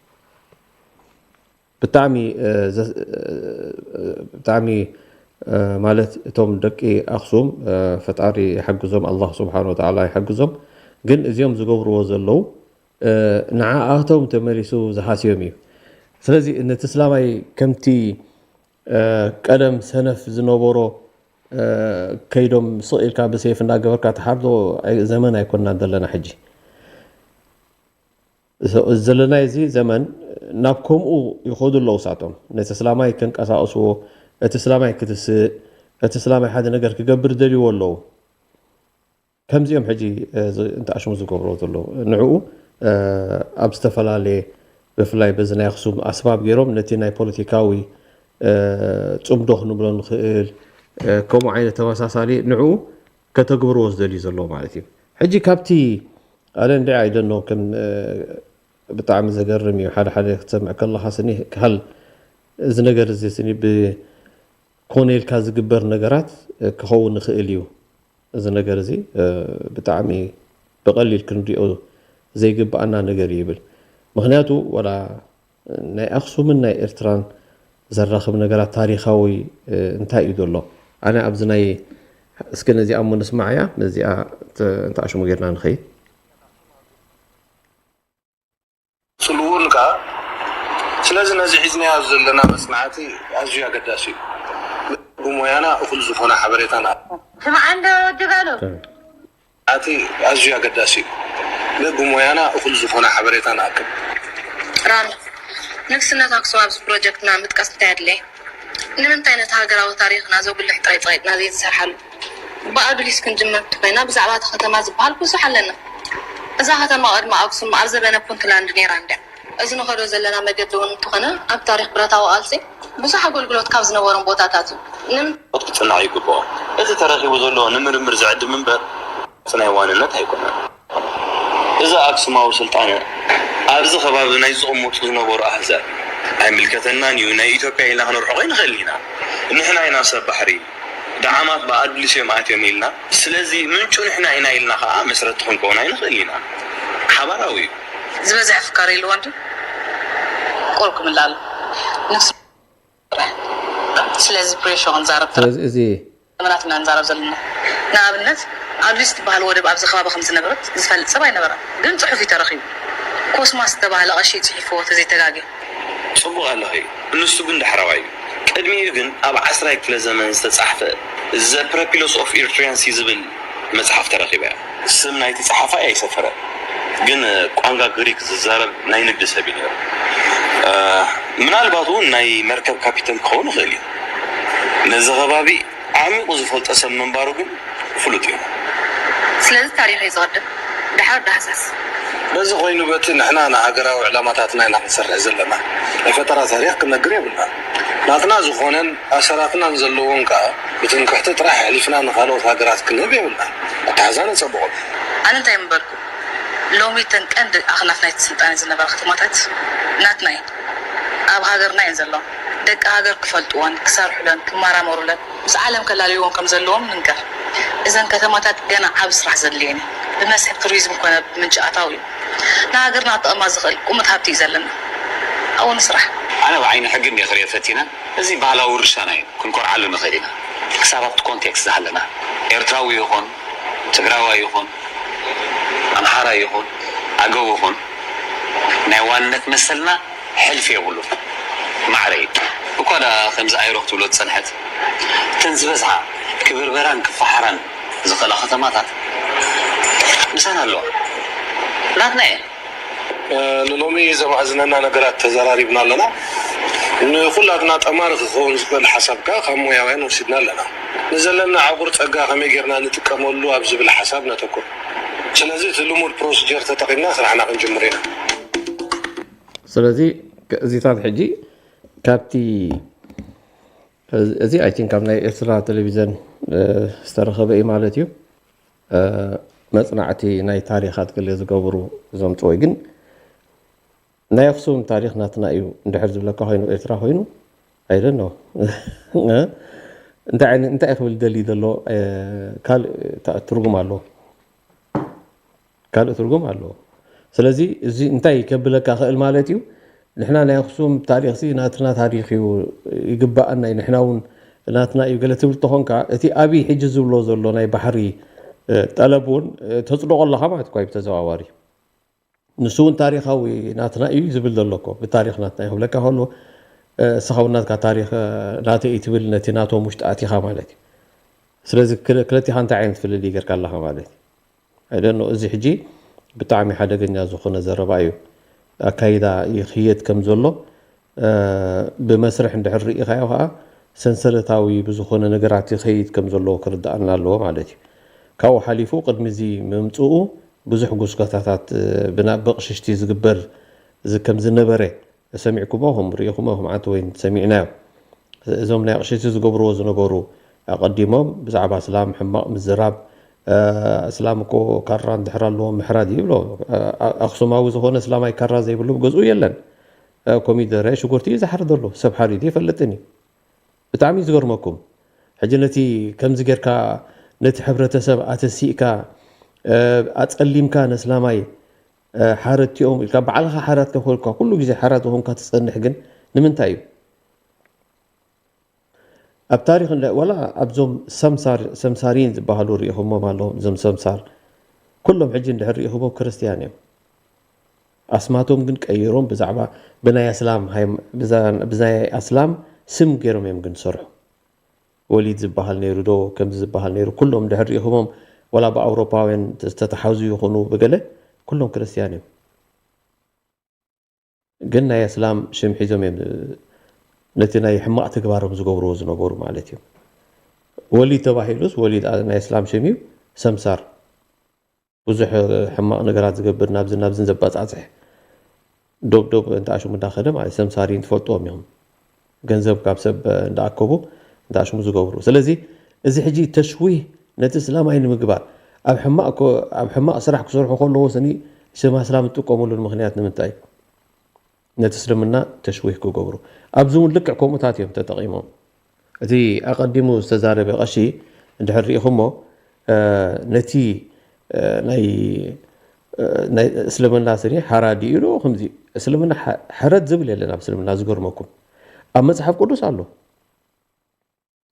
ብጣዕሚ፣ እ፣ ዘ-፣ እ፣ ብጣዕሚ፣ እ፣ ማለት እቶም ደቂ ኣኽሱም፣ እ፣ ፈጣሪ ይሓግዞም፣ ኣላህ ስብሓን ወተዓላ ይሓግዞም። ግን እዚኦም ዝገብርዎ ዘለዉ፣ እ፣ ንዓኣቶም ተመሊሱ ዝሃስዮም እዩ። ስለዚ ነቲ እስላማይ ከምቲ፣ እ፣ ቀደም ሰነፍ ዝነበሮ፣ እ፣ ከይዶም ስቕ ኢልካ ብሴፍ እናገበርካ ትሓርዶ ኣይ-፣ ዘመን ኣይኮንናን ዘለና ሕጂ። ዘ-፣ ዘለናዮ እዚ ዘመን ናብ ከምኡ ይኸዱ ኣለዉ። እሳቶም ነቲ እስላማይ ከንቀሳቕስዎ፣ እቲ እስላማይ ክትስእ፣ እቲ እስላማይ ሓደ ነገር ክገብር ደልይዎ ኣለዉ። ከምዚኦም ሕጂ፣ እ፣ ዝ-፣ እንተኣሽሙ ዝገብርዎ ዘለዉ። ንዕኡ ኣብ ዝተፈላለየ ብፍላይ በዚ ናይ ኣኽሱም ኣስባብ ገይሮም ነቲ ናይ ፖለቲካዊ ጽምዶ ክንብሎ ንኽእል ከምኡ ዓይነት ተመሳሳሊ ንዕኡ ከተግብርዎ ዝደልዩ ዘለዉ ማለት እዩ። ሕጂ ካብቲ ኣለ እንዲ ኣይደኖ ከም ብጣዕሚ ዘገርም እዩ። ሓደ ሓደ ክትሰምዕ ከለኻ ስኒ ካል እዚ ነገር እዚ ስኒ ብኮነ ኢልካ ዝግበር ነገራት ክኸውን ይኽእል እዩ። እዚ ነገር እዚ ብጣዕሚ ብቐሊል ክንሪኦ ዘይግብኣና ነገር እዩ ይብል። ምኽንያቱ ወላ ናይ ኣኽሱምን ናይ ኤርትራን ዘራኽብ ነገራት ታሪኻዊ እንታይ እዩ ዘሎ? ኣነ ኣብዚ ናይ እስኪ ነዚኣ እሞ ንስማዓያ፣ ነዚኣ እንተኣሽሙ ጌርና ንኸይድ። ጽልውን ከኣ ስለዚ ነዚ ሒዝናዮ ዘለና መጽናዕቲ ኣዝዩ ኣገዳሲ እዩ። ብሞያና እኹል ዝኾነ ሓበሬታ ንኣ ስምዓ እንዶ ጅጋሉ ኣቲ ኣዝዩ ኣገዳሲ እዩ። በብሞያና እኹል ዝኾነ ሓበሬታ ንኣክብ። ራሚ፣ ንግስነት ኣክሱም ኣብዚ ፕሮጀክትና ምጥቃስ እንታይ ኣድለየ? ንምንታይ ነቲ ሃገራዊ ታሪኽና ዘጉልሕ ጥራይ ጸቒጥና ዘይንሰርሓሉ? ብኣዱሊስ ክንጅምር እንተኾይና ብዛዕባ እታ ከተማ ዝበሃል ብዙሕ ኣለና። እዛ ከተማ ቅድሚ ኣክሱም ኣብ ዘበነ ፑንትላንድ ነይራ እንድያ። እዚ ንኸዶ ዘለና መገዲ እውን እንተኾነ ኣብ ታሪኽ ብረታዊ ቃልሲ ብዙሕ ኣገልግሎት ካብ ዝነበሮም ቦታታት እዩ። ንም ክጽናዕ ይግብኦ። እቲ ተረኺቡ ዘሎ ንምርምር ዝዕድም እምበር ናይ ዋንነት ኣይኮነን። እዚ ኣክሱማዊ ስልጣነ ኣብዚ ከባቢ ናይ ዝቕመጡ ዝነበሩ ኣህዛብ ኣይምልከተናን እዩ፣ ናይ ኢትዮጵያ ኢልና ክነርሕቖ ኣይንኽእልን ኢና። ንሕና ኢና ሰብ ባሕሪ፣ ደዓማት ብኣድሊስ እዮም ኣትዮም ኢልና። ስለዚ ምንጩ ንሕና ኢና ኢልና ከኣ መስረቲ ክንከውን ኣይንኽእልን ኢና። ሓባራዊ እዩ። ዝበዝሐ ፍካረ ኢልዋ እንዲ ቁሩብ ክምልእ ኣሎ። ንሱ ስለዚ ፕሬሾ ክንዛረብ ጥራሕ ስለዚ እዚ ዘመናት ኢና ንዛረብ ዘለና። ንኣብነት ኣዱሊስ ትበሃል ወደብ ኣብዚ ከባቢ ከም ዝነበረት ዝፈልጥ ሰብ ኣይነበረን፣ ግን ጽሑፍ እዩ ተረኺቡ። ኮስማስ ዝተባህለ ቀሺ እዩ ጽሒፍዎ ተዘይተጋግየ። ጽቡቕ ኣለኺ፣ ንሱ ግን ዳሕረዋይ እዩ። ቅድሚኡ ግን ኣብ ዓስራይ ክፍለ ዘመን ዝተጻሕፈ The Prepucius of Erythraeum ዝብል መጽሓፍ ተረኺባ እያ። ስም ናይቲ ጸሓፋይ ኣይሰፈረን፣ ግን ቋንቋ ግሪክ ዝዛረብ ናይ ንግዲ ሰብ እዩ ነይሩ። ምናልባት እውን ናይ መርከብ ካፒተን ክኸውን ይኽእል እዩ። ነዚ ከባቢ ዓሚቑ ዝፈልጦ ሰብ ምንባሩ ግን ፍሉጥ እዩ። ስለዚ ታሪኽ እዩ ዝቐድም፣ ደሓር ዳህሳስ። በዚ ኮይኑ በቲ ንሕና ንሃገራዊ ዕላማታትና ኢና ክንሰርሕ ዘለና። ናይ ፈጠራ ታሪኽ ክንነግር የብልናን። ናትና ዝኾነን ኣሰራትናን ዘለዎን ከኣ ብትምክሕቲ ጥራሕ ኣሕሊፍና ንኻልኦት ሃገራት ክንህብ የብልናን። ኣተሓዛ ነጸብቖም። ኣነ እንታይ ምበልኩ? ሎሚ እተን ቀንዲ ኣኽናፍ ናይቲ ስልጣነ ዝነበራ ከተማታት ናትና እየን። ኣብ ሃገርና እየን ዘለዋ። ደቂ ሃገር ክፈልጥወን፣ ክሰርሑለን፣ ክመራመሩለን፣ ምስ ዓለም ከላልይወን ከም ዘለዎም ንንገር። እዘን ከተማታት ገና ዓቢ ስራሕ ዘድልየን እየን። ብመስሕብ ቱሪዝም ኮነ ብምንጪ ኣታዊ እዩ። ንሃገርና ክጠቕማ ዝኽእል ቁሙት ሃብቲ እዩ ዘለና። ኣብኡ ንስራሕ። ኣነ ብዓይኒ ሕጊ እንድየ ክሪኦ ፈቲነ። እዚ ባህላዊ ውርሻና እዩ። ክንኮርዓሉ ንኽእል ኢና። ክሳብ ኣብቲ ኮንቴክስት ዝሃለና ኤርትራዊ ይኹን ትግራዋይ ይኹን ኣምሓራይ ይኹን ኣገው ይኹን ናይ ዋንነት መሰልና ሕልፊ የብሉን። ማዕረ እዩ። እኳ ደኣ ከምዚ ኣይሮ ክትብሎ ዝጸንሐት እተን ዝበዝሓ ክብርበራን ክፈሓራን ዝኽእላ ከተማታት ምሳና ኣለዋ። ናትና እየን። ንሎሚ ዘማእዝነና ነገራት ተዘራሪብና ኣለና። ንኹላትና ጠማሪ ክኸውን ዝኽእል ሓሳብ ከኣ ካብ ሞያውያን ወሲድና ኣለና። ንዘለና ዕቑር ጸጋ ከመይ ጌርና ንጥቀመሉ ኣብ ዝብል ሓሳብ ነተኩር። ስለዚ እቲ ልሙድ ፕሮሲጀር ተጠቒምና ስራሕና ክንጅምር ኢና። ስለዚ እዚታት ሕጂ ካብቲ እዚ I think ካብ ናይ ኤርትራ ቴሌቪዘን ዝተረኸበ እዩ ማለት እዩ። መጽናዕቲ ናይ ታሪኻት ገለ ዝገብሩ ዘምጽኦ ግን ናይ ኣኽሱም ታሪኽ ናትና እዩ እንድሕር ዝብለካ ኮይኑ ኤርትራ ኮይኑ I don't know እንታይ ዓይነት እንታይ ክብል ደልዩ ዘሎ ካልእ ትርጉም ኣለዎ። ካልእ ትርጉም ኣለዎ። ስለዚ እዚ እንታይ ከብለካ ክእል ማለት እዩ ንሕና ናይ ኣኽሱም ታሪኽሲ ናትና ታሪኽ እዩ ይግባኣና እዩ ንሕና እውን ናትና እዩ ገለ ትብል ተኾንካ እቲ ኣብይ ሕጂ ዝብሎ ዘሎ ናይ ባሕሪ ጠለብ እውን ተፅድቆ ኣለኻ ማለት እኳ እዩ ብተዘዋዋሪ ንሱ እውን ታሪኻዊ ናትና እዩ ዝብል ዘሎ እኮ ብታሪኽ ናትና እዩ ክብለካ ከሎ እስኻ እውን ናትካ ታሪኽ ናተይ እዩ ትብል ነቲ ናቶም ውሽጢ ኣቲኻ ማለት እዩ ስለዚ ክልቲኻ እንታይ ዓይነት ፍልልይ ጌርካ ኣለኻ ማለት እዩ I don't know እዚ ሕጂ ብጣዕሚ ሓደገኛ ዝኾነ ዘረባ እዩ ኣካይዳ ይኽየድ ከም ዘሎ ብመስርሕ እንድሕር ርኢኻዮ ከዓ ሰንሰለታዊ ብዝኾነ ነገራት ይኸይድ ከም ዘለዎ ክርድኣና ኣለዎ ማለት እዩ ካብኡ ሓሊፉ ቅድሚ እዚ ምምፅኡ ብዙሕ ጉስጋታታት ብናብ ብቕሽሽቲ ዝግበር ከም ዝነበረ ሰሚዕኩሞ፣ ከም ርኢኹሞ፣ ከም ዓንተ ወይን ሰሚዕናዮ። እዞም ናይ ኣቕሽቲ ዝገብርዎ ዝነበሩ ኣቐዲሞም ብዛዕባ እስላም ሕማቕ ምዝራብ፣ እስላም እኮ ካራ እንድሕር ኣለዎ ምሕራድ ይብሎ። ኣኽሱማዊ ዝኾነ እስላማይ ካራ ዘይብሉ ገዝኡ የለን። ኮሚደረ ሽጉርቲ እዩ ዝሓርደሉ። ሰብ ሓሪዱ ይፈልጥን እዩ። ብጣዕሚ እዩ ዝገርመኩም። ሕጂ ነቲ ከምዚ ጌርካ ነቲ ሕብረተሰብ ኣተሲእካ ኣጸሊምካ ነስላማይ ሓረድቲኦም ኢልካ ባዕልኻ ሓራት ከፈልካ ኩሉ ግዜ ሓራት ዝኾንካ ትጸንሕ ግን ንምንታይ እዩ? ኣብ ታሪኽ እንዳ ወላ ኣብዞም ሰምሳር ሰምሳሪን ዝበሃሉ ርኢኹሞም ኣለኹም። እዞም ሰምሳር ኩሎም ሕጂ እንድሕር ርኢኹሞም ክርስትያን እዮም። ኣስማቶም ግን ቀይሮም ብዛዕባ ብናይ ኣስላም ብናይ ኣስላም ስም ገይሮም እዮም ግን ዝሰርሑ። ወሊድ ዝበሃል ነይሩ ዶ ከምዚ ዝበሃል ነይሩ ኩሎም እንድሕር ርኢኹሞም ወላ ብኣውሮፓውያን ዝተተሓዙ ይኹኑ ብገለ ኩሎም ክርስትያን እዮም። ግን ናይ ኣስላም ሽም ሒዞም እዮም ነቲ ናይ ሕማቕ ተግባሮም ዝገብርዎ ዝነበሩ ማለት እዩ። ወሊድ ተባሂሉስ ወሊድ ናይ ኣስላም ሽም እዩ። ሰምሳር ብዙሕ ሕማቕ ነገራት ዝገብር ናብዚ ናብዝን ዘባጻጽሕ ዶብ ዶብ እንተ ኣሽሙ እንዳኸደ ማለት ሰምሳሪን ትፈልጥዎም እዮም። ገንዘብ ካብ ሰብ እንዳኣከቡ እንተ ኣሽሙ ዝገብሩ። ስለዚ እዚ ሕጂ ተሽዊህ ነቲ እስላማይ ንምግባር ኣብ ሕማቕ ኮ- ኣብ ሕማቕ ስራሕ ክሰርሑ ከለዎ ስኒ ስም ኣስላም ዝጥቀሙሉ ምኽንያት ንምንታይ እዩ? ነቲ እስልምና ተሽዊህ ክገብሩ ኣብዚ እውን ልክዕ ከምኡታት እዮም ተጠቒሞም። እቲ ኣቐዲሙ ዝተዛረበ ቀሺ እንድሕር ርኢኹሞ ነቲ ናይ ናይ እስልምና ስኒ ሓራዲ ኢሉ ከምዚ እስልምና ሓረድ ዝብል የለን ኣብ እስልምና ዝገርመኩም ኣብ መፅሓፍ ቅዱስ ኣሎ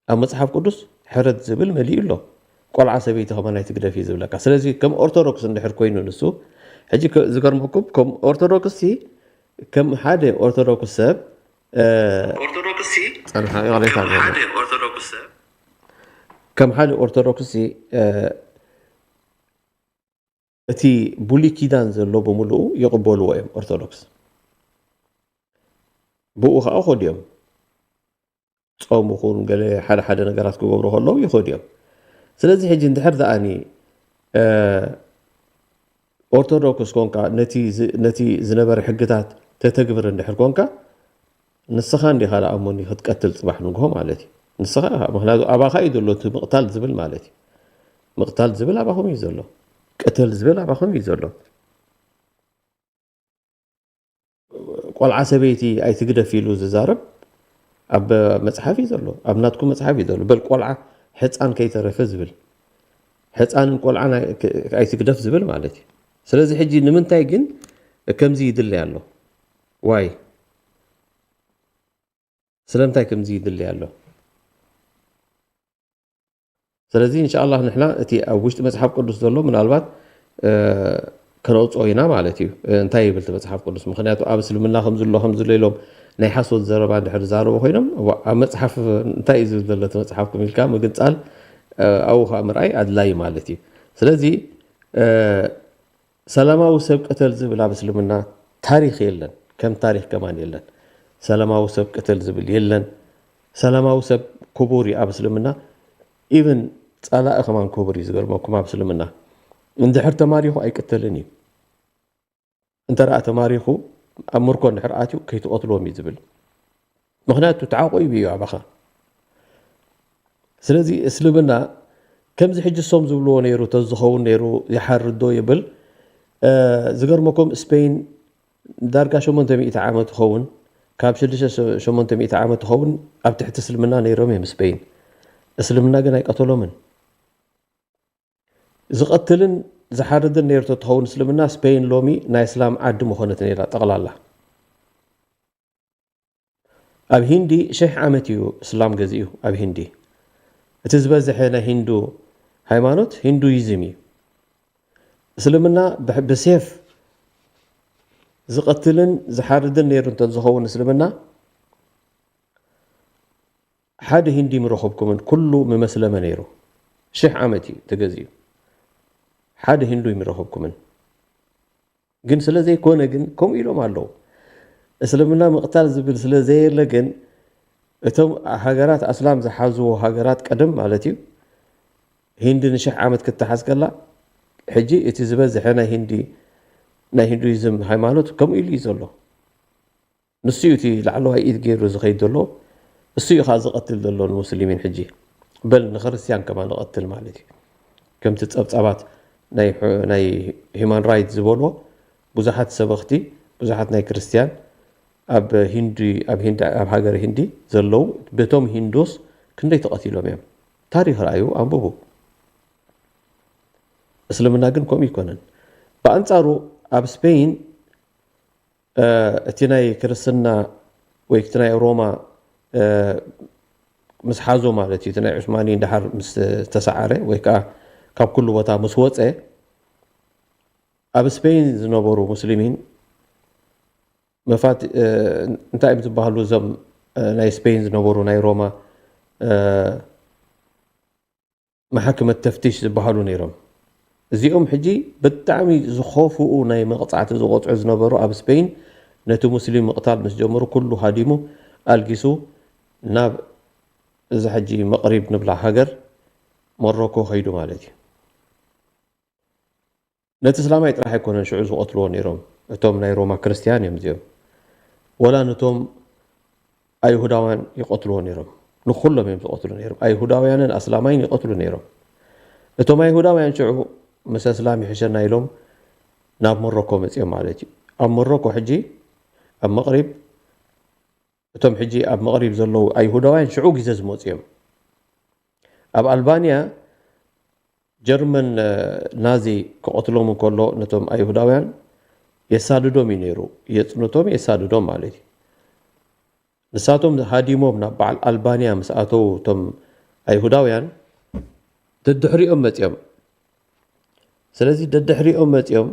ኣብ መፅሓፍ ቅዱስ ሕረድ ዝብል መሊኡ ኣሎ ቆልዓ ሰበይቲ ከማን ኣይትግደፍ እዩ ዝብለካ ስለዚ ከም ኦርቶዶክስ እንድሕር ኮይኑ ንሱ ሕጂ ዝገርመኩም ከም ኦርቶዶክስ ከም ሓደ ኦርቶዶክስ ሰብ ኦርቶዶክስ ጸንሓ ይቕሬታ ከም ሓደ ኦርቶዶክስ ሰብ ከም ሓደ ኦርቶዶክስ እቲ ብሉይ ኪዳን ዘሎ ብምልኡ ይቕበልዎ እዮም ኦርቶዶክስ ብኡ ከዓ ኸዱ እዮም ጾም ኹን ገለ ሓደ ሓደ ነገራት ክገብሩ ከለዉ ይኸዱ እዮም ስለዚ ሕጂ እንድሕር ደኣኒ ኦርቶዶክስ ኮንካ ነቲ ዝነበረ ሕግታት ተተግብር እንድሕር ኮንካ ንስኻ እንዲኻ ደኣ እሞኒ ክትቀትል ጽባሕ ንግሆ ማለት እዩ ንስኻ ምክንያቱ ኣባኻ እዩ ዘሎ እቲ ምቕታል ዝብል ማለት እዩ ምቕታል ዝብል ኣባኹም እዩ ዘሎ ቅትል ዝብል ኣባኹም እዩ ዘሎ ቆልዓ ሰበይቲ ኣይትግደፍ ኢሉ ዝዛረብ ኣብ መፅሓፍ እዩ ዘሎ ኣብ ናትኩም መፅሓፍ እዩ ዘሎ በል ቆልዓ ሕፃን ከይተረፈ ዝብል ሕፃንን ቆልዓን ኣይትግደፍ ዝብል ማለት እዩ ስለዚ ሕጂ ንምንታይ ግን ከምዚ ይድለይ ኣሎ ዋይ ስለምንታይ ከምዚ ይድለይ ኣሎ ስለዚ እንሻላ ንሕና እቲ ኣብ ውሽጢ መፅሓፍ ቅዱስ ዘሎ ምናልባት ከነውፅኦ ኢና ማለት እዩ እንታይ ይብል እቲ መፅሓፍ ቅዱስ ምክንያቱ ኣብ እስልምና ከምዝሎ ከምዝሎ ኢሎም ናይ ሓሶት ዘረባ እንድሕር ዝዛረቡ ኮይኖም ኣብ መፅሓፍ እንታይ እዩ ዝብል ዘሎ እቲ መፅሓፍኩም ኢልካ ምግንፃል ኣብኡ ከዓ ምርኣይ ኣድላይ ማለት እዩ ስለዚ ሰላማዊ ሰብ ቅተል ዝብል ኣብ እስልምና ታሪክ የለን ከም ታሪክ ከማን የለን ሰላማዊ ሰብ ቅተል ዝብል የለን ሰላማዊ ሰብ ክቡር እዩ ኣብ እስልምና even ጸላኢ ከማን ክቡር እዩ ዝገርመኩም ኣብ እስልምና እንድሕር ተማሪኹ ኣይቅተልን እዩ እንተ ደኣ ተማሪኹ ኣብ ምርኮ እንድሕር ኣትዩ ከይትቐትልዎም እዩ ዝብል ምኽንያቱ ተዓቑቡ እዩ ኣባኻ ስለዚ እስልምና ከምዚ ሕጂ እሶም ዝብልዎ ነይሩ ተዝኸውን ነይሩ ይሓርዶ ይብል ዝገርመኩም ስፔን ዳርጋ ሸሞንተ ሚእቲ ዓመት ይኸውን ካብ ሽዱሽተ ሸሞንተ ሚእቲ ዓመት ይኸውን ኣብ ትሕቲ እስልምና ነይሮም እዮም ስፔን እስልምና ግን ኣይቀተሎምን ዝቐትልን ዝሓርድን ነይሩ ተትኸውን እስልምና ስፔን ሎሚ ናይ እስላም ዓዲ ምኾነት ነይራ ጠቕላላ ኣብ ሂንዲ ሽሕ ዓመት እዩ እስላም ገዚኡ ኣብ ሂንዲ እቲ ዝበዝሐ ናይ ሂንዱ ሃይማኖት ሂንዱይዝም እዩ እስልምና ብሴፍ ዝቐትልን ዝሓርድን ነይሩ እንተዝኸውን እስልምና ሓደ ሂንዲ ምረኸብኩምን ኩሉ ምመስለመ ነይሩ ሽሕ ዓመት እዩ ተገዚኡ ሓደ ሂንዱ ይምረኸብኩምን ግን ስለ ዘይኮነ ግን ከምኡ ኢሎም ኣለዉ እስልምና ምቕታል ዝብል ስለ ዘየለ ግን እቶም ሃገራት ኣስላም ዝሓዝዎ ሃገራት ቀደም ማለት እዩ ሂንዲ ንሽሕ ዓመት ክትሓዝ ከላ ሕጂ እቲ ዝበዝሐ ናይ ሂንዲ ናይ ሂንዱይዝም ሃይማኖት ከምኡ ኢሉ እዩ ዘሎ። ንሱ እዩ እቲ ላዕለዋይ ኢድ ገይሩ ዝኸይድ ዘሎ። እሱ እዩ ከዓ ዝቐትል ዘሎ ንሙስሊሚን። ሕጂ በል ንክርስትያን ከማ ንቐትል ማለት እዩ። ከምቲ ጸብጻባት ናይ ናይ ሂማን ራይት ዝበልዎ ብዙሓት ሰበኽቲ፣ ብዙሓት ናይ ክርስትያን ኣብ ሂንዲ ኣብ ሂንዲ ኣብ ሃገር ሂንዲ ዘለዉ በቶም ሂንዶስ ክንደይ ተቐቲሎም እዮም። ታሪኽ ረኣዩ፣ ኣንብቡ። እስልምና ግን ከምኡ ይኮነን። ብኣንጻሩ ኣብ ስፔይን እቲ ናይ ክርስትና ወይ እቲ ናይ ሮማ ምስ ሓዞ ማለት እዩ፣ እቲ ናይ ዑስማኒ ድሓር ምስ ተሰዓረ ወይ ከዓ ካብ ኩሉ ቦታ ምስ ወፀ፣ ኣብ ስፔይን ዝነበሩ ሙስሊሚን መፋት እንታይ እዮም ዝበሃሉ፣ እዞም ናይ ስፔይን ዝነበሩ ናይ ሮማ መሓክመት ተፍቲሽ ዝበሃሉ ነይሮም። እዚኦም ሕጂ ብጣዕሚ ዝኸፍኡ ናይ መቕጻዕቲ ዝቐጽዑ ዝነበሩ ኣብ ስፔይን ነቲ ሙስሊም ምቕታል ምስ ጀመሩ ኩሉ ሃዲሙ ኣልጊሱ ናብ እዛ ሕጂ መቕሪብ ንብላ ሃገር ሞሮኮ ከይዱ ማለት እዩ። ነቲ እስላማይ ጥራሕ ኣይኮነን ሽዑ ዝቐትልዎ ነይሮም። እቶም ናይ ሮማ ክርስትያን እዮም እዚኦም። ወላ ነቶም ኣይሁዳውያን ይቐትልዎ ነይሮም። ንኹሎም እዮም ዝቐትሉ ነይሮም። ኣይሁዳውያንን ኣስላማይን ይቐትሉ ነይሮም። እቶም ኣይሁዳውያን ሽዑ ምስ ኣስላም ይሕሸና ኢሎም ናብ ሞሮኮ መፅዮም ማለት እዩ። ኣብ ሞሮኮ ሕጂ ኣብ መቕሪብ እቶም ሕጂ ኣብ መቕሪብ ዘለዉ ኣይሁዳውያን ሽዑ ግዜ ዝመፁ እዮም። ኣብ ኣልባንያ ጀርመን ናዚ ክቐትሎም እንከሎ ነቶም ኣይሁዳውያን የሳድዶም እዩ ነይሩ። የፅንቶም የሳድዶም ማለት እዩ። ንሳቶም ሃዲሞም ናብ በዓል ኣልባንያ ምስ ኣተዉ እቶም ኣይሁዳውያን ደድሕሪኦም መፅኦም። ስለዚ ደድሕሪኦም መፅኦም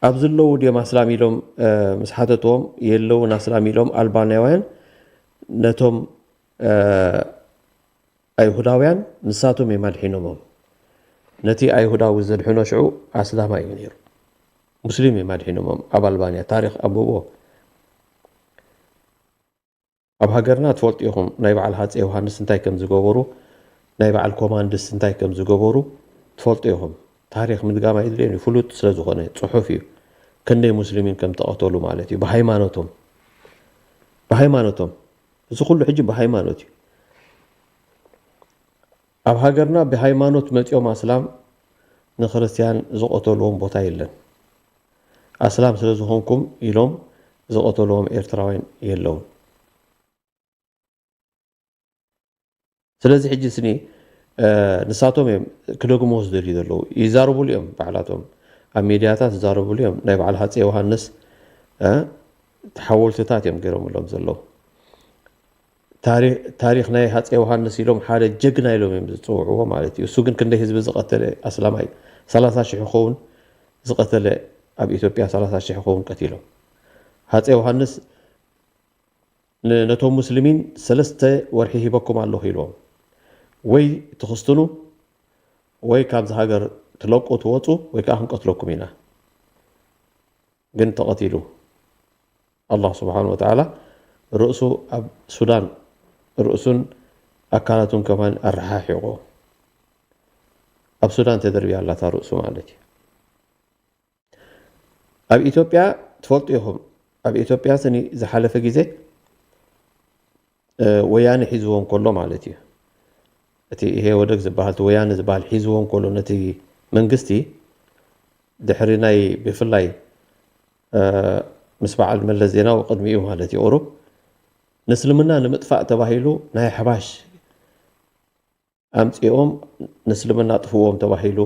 ኣብ ዘለዉ ድዮም ኣስላም ኢሎም ምስ ሓተትዎም የለውን ኣስላም ኢሎም ኣልባንያውያን ነቶም ኣይሁዳውያን ንሳቶም እዮም ኣድሒኖሞም። ነቲ ኣይሁዳዊ ዘድሕኖ ሽዑ ኣስላማይ እዩ ነይሩ። ሙስሊም እዮም ኣድሒኖሞም። ኣብ ኣልባንያ ታሪኽ ኣንብብዎ። ኣብ ሃገርና ትፈልጡ ኢኹም ናይ በዓል ሃፀይ ዮሃንስ እንታይ ከም ዝገበሩ፣ ናይ በዓል ኮማንድስ እንታይ ከም ዝገበሩ ትፈልጡ ኢኹም። ታሪኽ ምድጋም ኣይድልየን እዩ፣ ፍሉጥ ስለ ዝኾነ፣ ፅሑፍ እዩ። ክንደይ ሙስሊሚን ከም ተቐተሉ ማለት እዩ፣ ብሃይማኖቶም። ብሃይማኖቶም። እዚ ኩሉ ሕጂ ብሃይማኖት እዩ። ኣብ ሃገርና ብሃይማኖት መፂኦም ኣስላም ንክርስትያን ዝቐተልዎም ቦታ የለን። ኣስላም ስለ ዝኾንኩም ኢሎም ዝቐተልዎም ኤርትራውያን የለውን። ስለዚ ሕጂ ስኒ ንሳቶም እዮም ክደግምዎ ዝደልዩ ዘለዉ። ይዛረቡሉ እዮም ባዕላቶም። ኣብ ሚድያታት ይዛረቡሉ እዮም። ናይ በዓል ሃፀይ ዮሃንስ ሓወልትታት እዮም ገይሮምሎም ዘለዉ። ታሪኽ ናይ ሃፀይ ዮሃንስ ኢሎም ሓደ ጀግና ኢሎም እዮም ዝፅውዕዎ ማለት እዩ። እሱ ግን ክንደይ ህዝቢ ዝቐተለ ኣስላማይ፣ ሰላሳ ሽሕ ክኸውን ዝቐተለ፣ ኣብ ኢትዮጵያ ሰላሳ ሽሕ ክኸውን ቀቲሎም። ሃፀይ ዮሃንስ ነቶም ሙስሊሚን ሰለስተ ወርሒ ሂበኩም ኣለኹ ኢልዎም። ወይ ትኽስትኑ ወይ ካብዚ ሃገር ትለቁ ትወፁ ወይ ከዓ ክንቀትለኩም ኢና። ግን ተቐቲሉ። ኣላህ ስብሓን ወተዓላ ርእሱ ኣብ ሱዳን ርእሱን ኣካላቱን ከማን ኣረሓሒቑ። ኣብ ሱዳን ተደርብያ ኣላታ ርእሱ ማለት እዩ። ኣብ ኢትዮጵያ ትፈልጡ ኢኹም። ኣብ ኢትዮጵያ ስኒ ዝሓለፈ ግዜ ወያነ ሒዝዎም ከሎ ማለት እዩ። እቲ ኢሄወደግ ዝበሃል እቲ ወያነ ዝበሃል ሒዝዎም ከሎ ነቲ መንግስቲ ድሕሪ ናይ ብፍላይ ምስ በዓል መለስ ዜናዊ ቅድሚኡ ማለት እዩ ቁሩብ ንእስልምና ንምጥፋእ ተባሂሉ ናይ ኣሕባሽ ኣምፂኦም ንእስልምና ኣጥፍዎም ተባሂሉ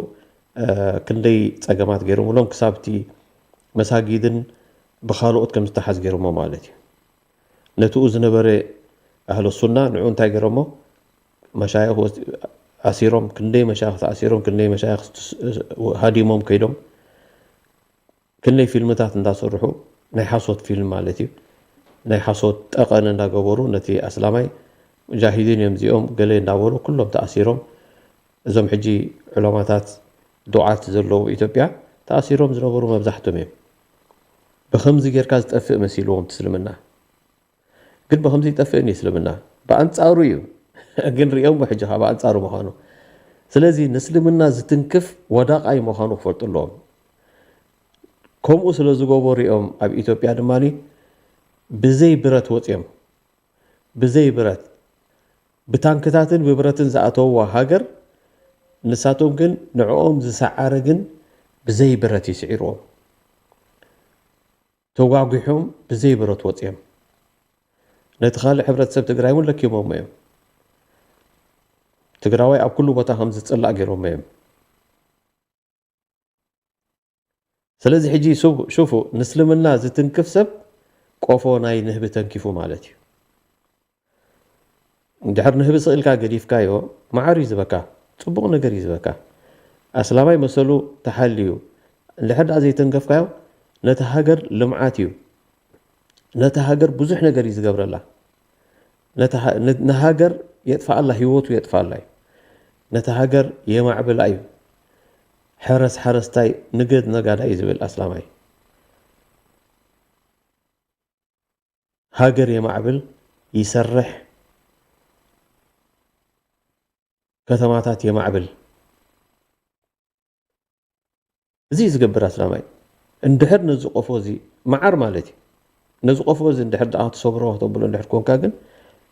ክንደይ ፀገማት ገይሮምሎም ክሳብ እቲ መሳጊድን ብካልኦት ከም ዝተሓዝ ገይሮሞ ማለት እዩ። ነትኡ ዝነበረ ኣህለ ሱና ንዑ እንታይ ገይሮሞ መሻይኽ ኣሲሮም ክንደይ መሻይኽ ተኣሲሮም ክንደይ መሻይኽ ሃዲሞም ከይዶም ክንደይ ፊልምታት እንዳሰርሑ ናይ ሓሶት ፊልም ማለት እዩ ናይ ሓሶት ጠቐን እንዳገበሩ ነቲ ኣስላማይ ሙጃሂዲን እዮም እዚኦም ገለ እንዳበሉ ኩሎም ተኣሲሮም እዞም ሕጂ ዑለማታት ዱዓት ዘለዉ ኢትዮጵያ ተኣሲሮም ዝነበሩ መብዛሕቶም እዮም ብከምዚ ጌርካ ዝጠፍእ መሲልዎም እስልምና ግን ብከምዚ ይጠፍእን እዩ እስልምና ብኣንፃሩ እዩ ግን ሪኦም ሕጂ ከዓ ብኣንፃሩ ምዃኑ ስለዚ ንእስልምና ዝትንክፍ ወዳቓይ ምዃኑ ክፈልጡ ኣለዎም። ከምኡ ስለ ዝገበሩ እዮም ኣብ ኢትዮጵያ ድማ ብዘይ ብረት ወፅዮም። ብዘይ ብረት፣ ብታንክታትን ብብረትን ዝኣተውዋ ሃገር፣ ንሳቶም ግን ንዕኦም ዝሰዓረ ግን ብዘይ ብረት ይስዒርዎም። ተጓጒሖም ብዘይ ብረት ወፅዮም። ነቲ ካልእ ሕብረተሰብ ትግራይ እውን ለኪሞሞ እዮም። ትግራዋይ ኣብ ኩሉ ቦታ ከም ዝፅላእ ገይሮሞ እዮም። ስለዚ ሕጂ ሱ- ሹፉ፣ ንእስልምና ዝትንክፍ ሰብ ቆፎ ናይ ንህቢ ተንኪፉ ማለት እዩ። እንድሕር ንህቢ ስቕ ኢልካ ገዲፍካዮ፣ መዓር እዩ ዝበካ፣ ፅቡቕ ነገር እዩ ዝበካ። ኣስላማይ መሰሉ ተሓልዩ እንድሕር ደኣ ዘይተንከፍካዮ፣ ነቲ ሃገር ልምዓት እዩ። ነቲ ሃገር ብዙሕ ነገር እዩ ዝገብረላ። ነታ ሃ- ነ- ንሃገር የጥፍኣላ፣ ህይወቱ የጥፍኣላ እዩ። ነታ ሃገር የማዕብላ እዩ። ሕረስ ሓረስታይ፣ ንገድ ነጋዳይ እዩ ዝብል ኣስላማይ። ሃገር የማዕብል፣ ይሰርሕ፣ ከተማታት የማዕብል። እዚ እዩ ዝገብር ኣስላማይ። እንድሕር ነዚ ቆፎ እዚ፣ መዓር ማለት እዩ፣ ነዚ ቆፎ እዚ እንድሕር ደኣ ክትሰብሮ ክተብሎ እንድሕር ኮንካ ግን፣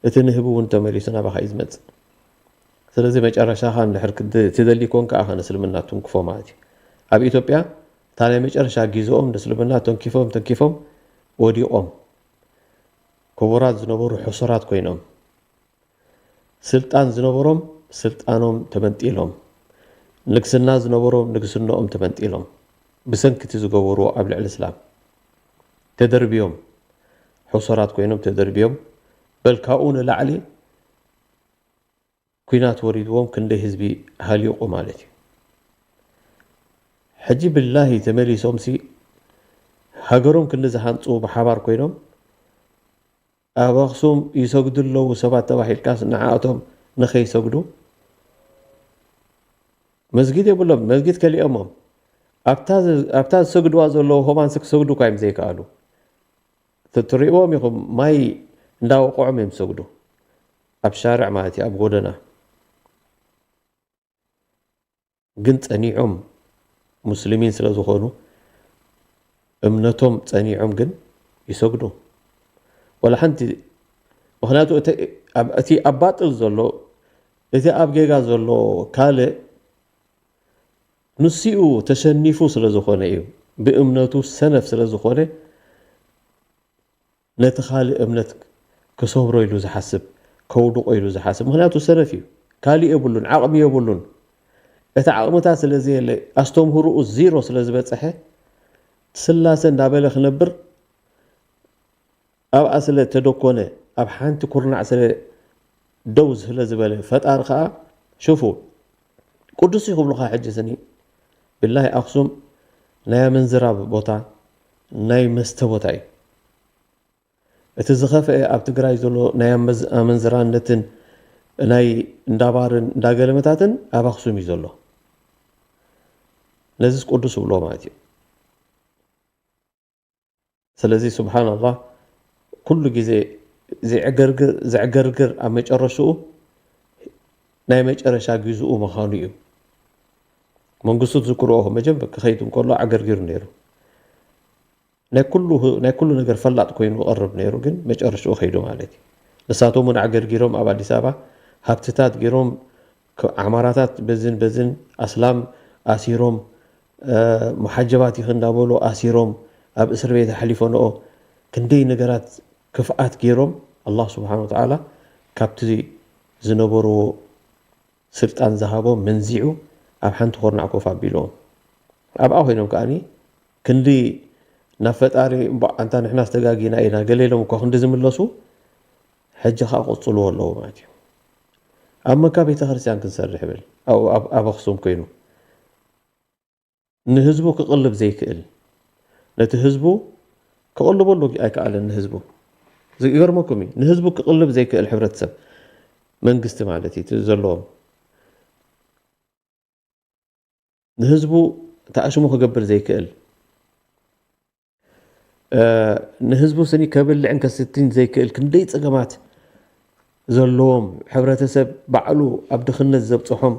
እቲ ንህቢ እውን ተመሊሱ ናባኻ እዩ ዝመጽእ። ስለዚ መጨረሻኻ እንድሕር ክድ- ትደሊ ኮንካ ኣኸ ንእስልምና ትንክፎ ማለት እዩ። ኣብ ኢትዮጵያ እታ ናይ መጨረሻ ግዜኦም ንእስልምና ተንኪፎም ተንኪፎም ወዲቖም። ክቡራት ዝነበሩ ሕሱራት ኮይኖም። ስልጣን ዝነበሮም ስልጣኖም ተመንጢሎም፣ ንግስና ዝነበሮም ንግስንኦም ተመንጢሎም፣ ብሰንኪ እቲ ዝገበርዎ ኣብ ልዕሊ እስላም ተደርብዮም፣ ሕሱራት ኮይኖም ተደርብዮም፣ በል ካብኡ ንላዕሊ ኲናት ወሪድዎም ክንደይ ህዝቢ ሃሊቑ ማለት እዩ። ሕጂ ብላሂ ተመሊሶምሲ ሃገሮም ክንዲ ዝሃንፁ ብሓባር ኮይኖም ኣብ ኣኽሱም ይሰግዱ ኣለዉ ሰባት ተባሂልካስ ንዓኣቶም ንኸይሰግዱ መስጊድ የብሎም። መስጊድ ከሊኦሞም ኣብታ ዝ- ኣብታ ዝሰግድዋ ዘለዉ ሆማንስ ክሰግዱ እኳ እዮም ዘይከኣሉ። ት- ትሪእዎም ኢኹም ማይ እንዳወቕዖም እዮም ዝሰግዱ ኣብ ሻርዕ ማለት እዩ ኣብ ጎደና። ግን ጸኒዖም ሙስሊሚን ስለ ዝኾኑ እምነቶም ጸኒዖም ግን ይሰግዱ። ወላ ሓንቲ ምኽንያቱ እቲ ኣብ- እቲ ኣብ ባጥል ዘሎ እቲ ኣብ ጌጋ ዘሎ ካልእ ንሲኡ ተሸኒፉ ስለ ዝኾነ እዩ። ብእምነቱ ሰነፍ ስለ ዝኾነ ነቲ ካልእ እምነት ክሰብሮ ኢሉ ዝሓስብ፣ ከውድቆ ኢሉ ዝሓስብ። ምኽንያቱ ሰነፍ እዩ። ካልእ የብሉን፣ ዓቕሚ የብሉን። እቲ ዓቕምታት ስለ ዘየለ፣ ኣስተምህርኡ ዚሮ ስለ ዝበጸሐ፣ ስላሰ እንዳበለ ክነብር ኣብኣ ስለ ተደኮነ፣ ኣብ ሓንቲ ኩርናዕ ስለ ደው ስለ ዝበለ፣ ፈጣሪ ከኣ ሽፉ ቅዱስ እዩ ክብሉኻ። ሕጂ ስኒ ብላይ ኣኽሱም ናይ ኣመንዝራ ቦታ፣ ናይ መስተ ቦታ እዩ። እቲ ዝኸፍአ ኣብ ትግራይ ዘሎ ናይ ኣመዝ- ኣመንዝራነትን ናይ እንዳባርን እንዳገለመታትን ኣብ ኣኽሱም እዩ ዘሎ። ነዚስ ቅዱስ ይብሎ ማለት እዩ። ስለዚ ስብሓንላህ ኩሉ ግዜ ዝዕገርግር ዝዕገርግር ኣብ መጨረሽኡ ናይ መጨረሻ ግዝኡ ምዃኑ እዩ። መንግስቱ ትዝክርዎ መጀመር ክኸይድ እንከሎ ኣዕገርጊሩ ነይሩ። ናይ ኩሉ ናይ ኩሉ ነገር ፈላጥ ኮይኑ ይቐርብ ነይሩ፣ ግን መጨረሽኡ ከይዱ ማለት እዩ። ንሳቶም እውን ኣዕገርጊሮም ኣብ ኣዲስ ኣበባ ሃብትታት ገይሮም፣ ዓማራታት በዝን በዝን ኣስላም ኣሲሮም፣ መሓጀባት ይኽ እንዳበሉ ኣሲሮም ኣብ እስር ቤት ኣሕሊፎንኦ፣ ክንደይ ነገራት ክፍኣት ገይሮም። ኣላህ ስብሓን ወተዓላ ካብቲ ዝነበርዎ ስልጣን ዝሃቦም መንዚዑ ኣብ ሓንቲ ኮርናዕ ኮፍ ኣቢልዎም። ኣብኣ ኮይኖም ከኣኒ ክንዲ ናብ ፈጣሪ እምባእ ኣንታ ንሕና ዝተጋጊና ኢና ገለ ኢሎም እኳ ክንዲ ዝምለሱ፣ ሕጂ ከዓ ቅፅልዎ ኣለዎ ማለት እዩ። ኣብ መካ ቤተክርስትያን ክንሰርሕ ይብል ኣብ ኣኽሱም ኮይኑ ንህዝቡ ክቕልብ ዘይክእል፣ ነቲ ህዝቡ ክቕልበሉ ኣይከኣለን። ንህዝቡ ዝገርመኩም እዩ፣ ንህዝቡ ክቕልብ ዘይክእል ሕብረተሰብ መንግስቲ ማለት እዩ ዘለዎም፣ ንህዝቡ ተኣሽሙ ክገብር ዘይክእል፣ ንህዝቡ ስኒ ከብልዕን ከስትን ዘይክእል ክንደይ ፀገማት ዘለዎም ሕብረተሰብ ባዕሉ ኣብ ድኽነት ዘብፅሖም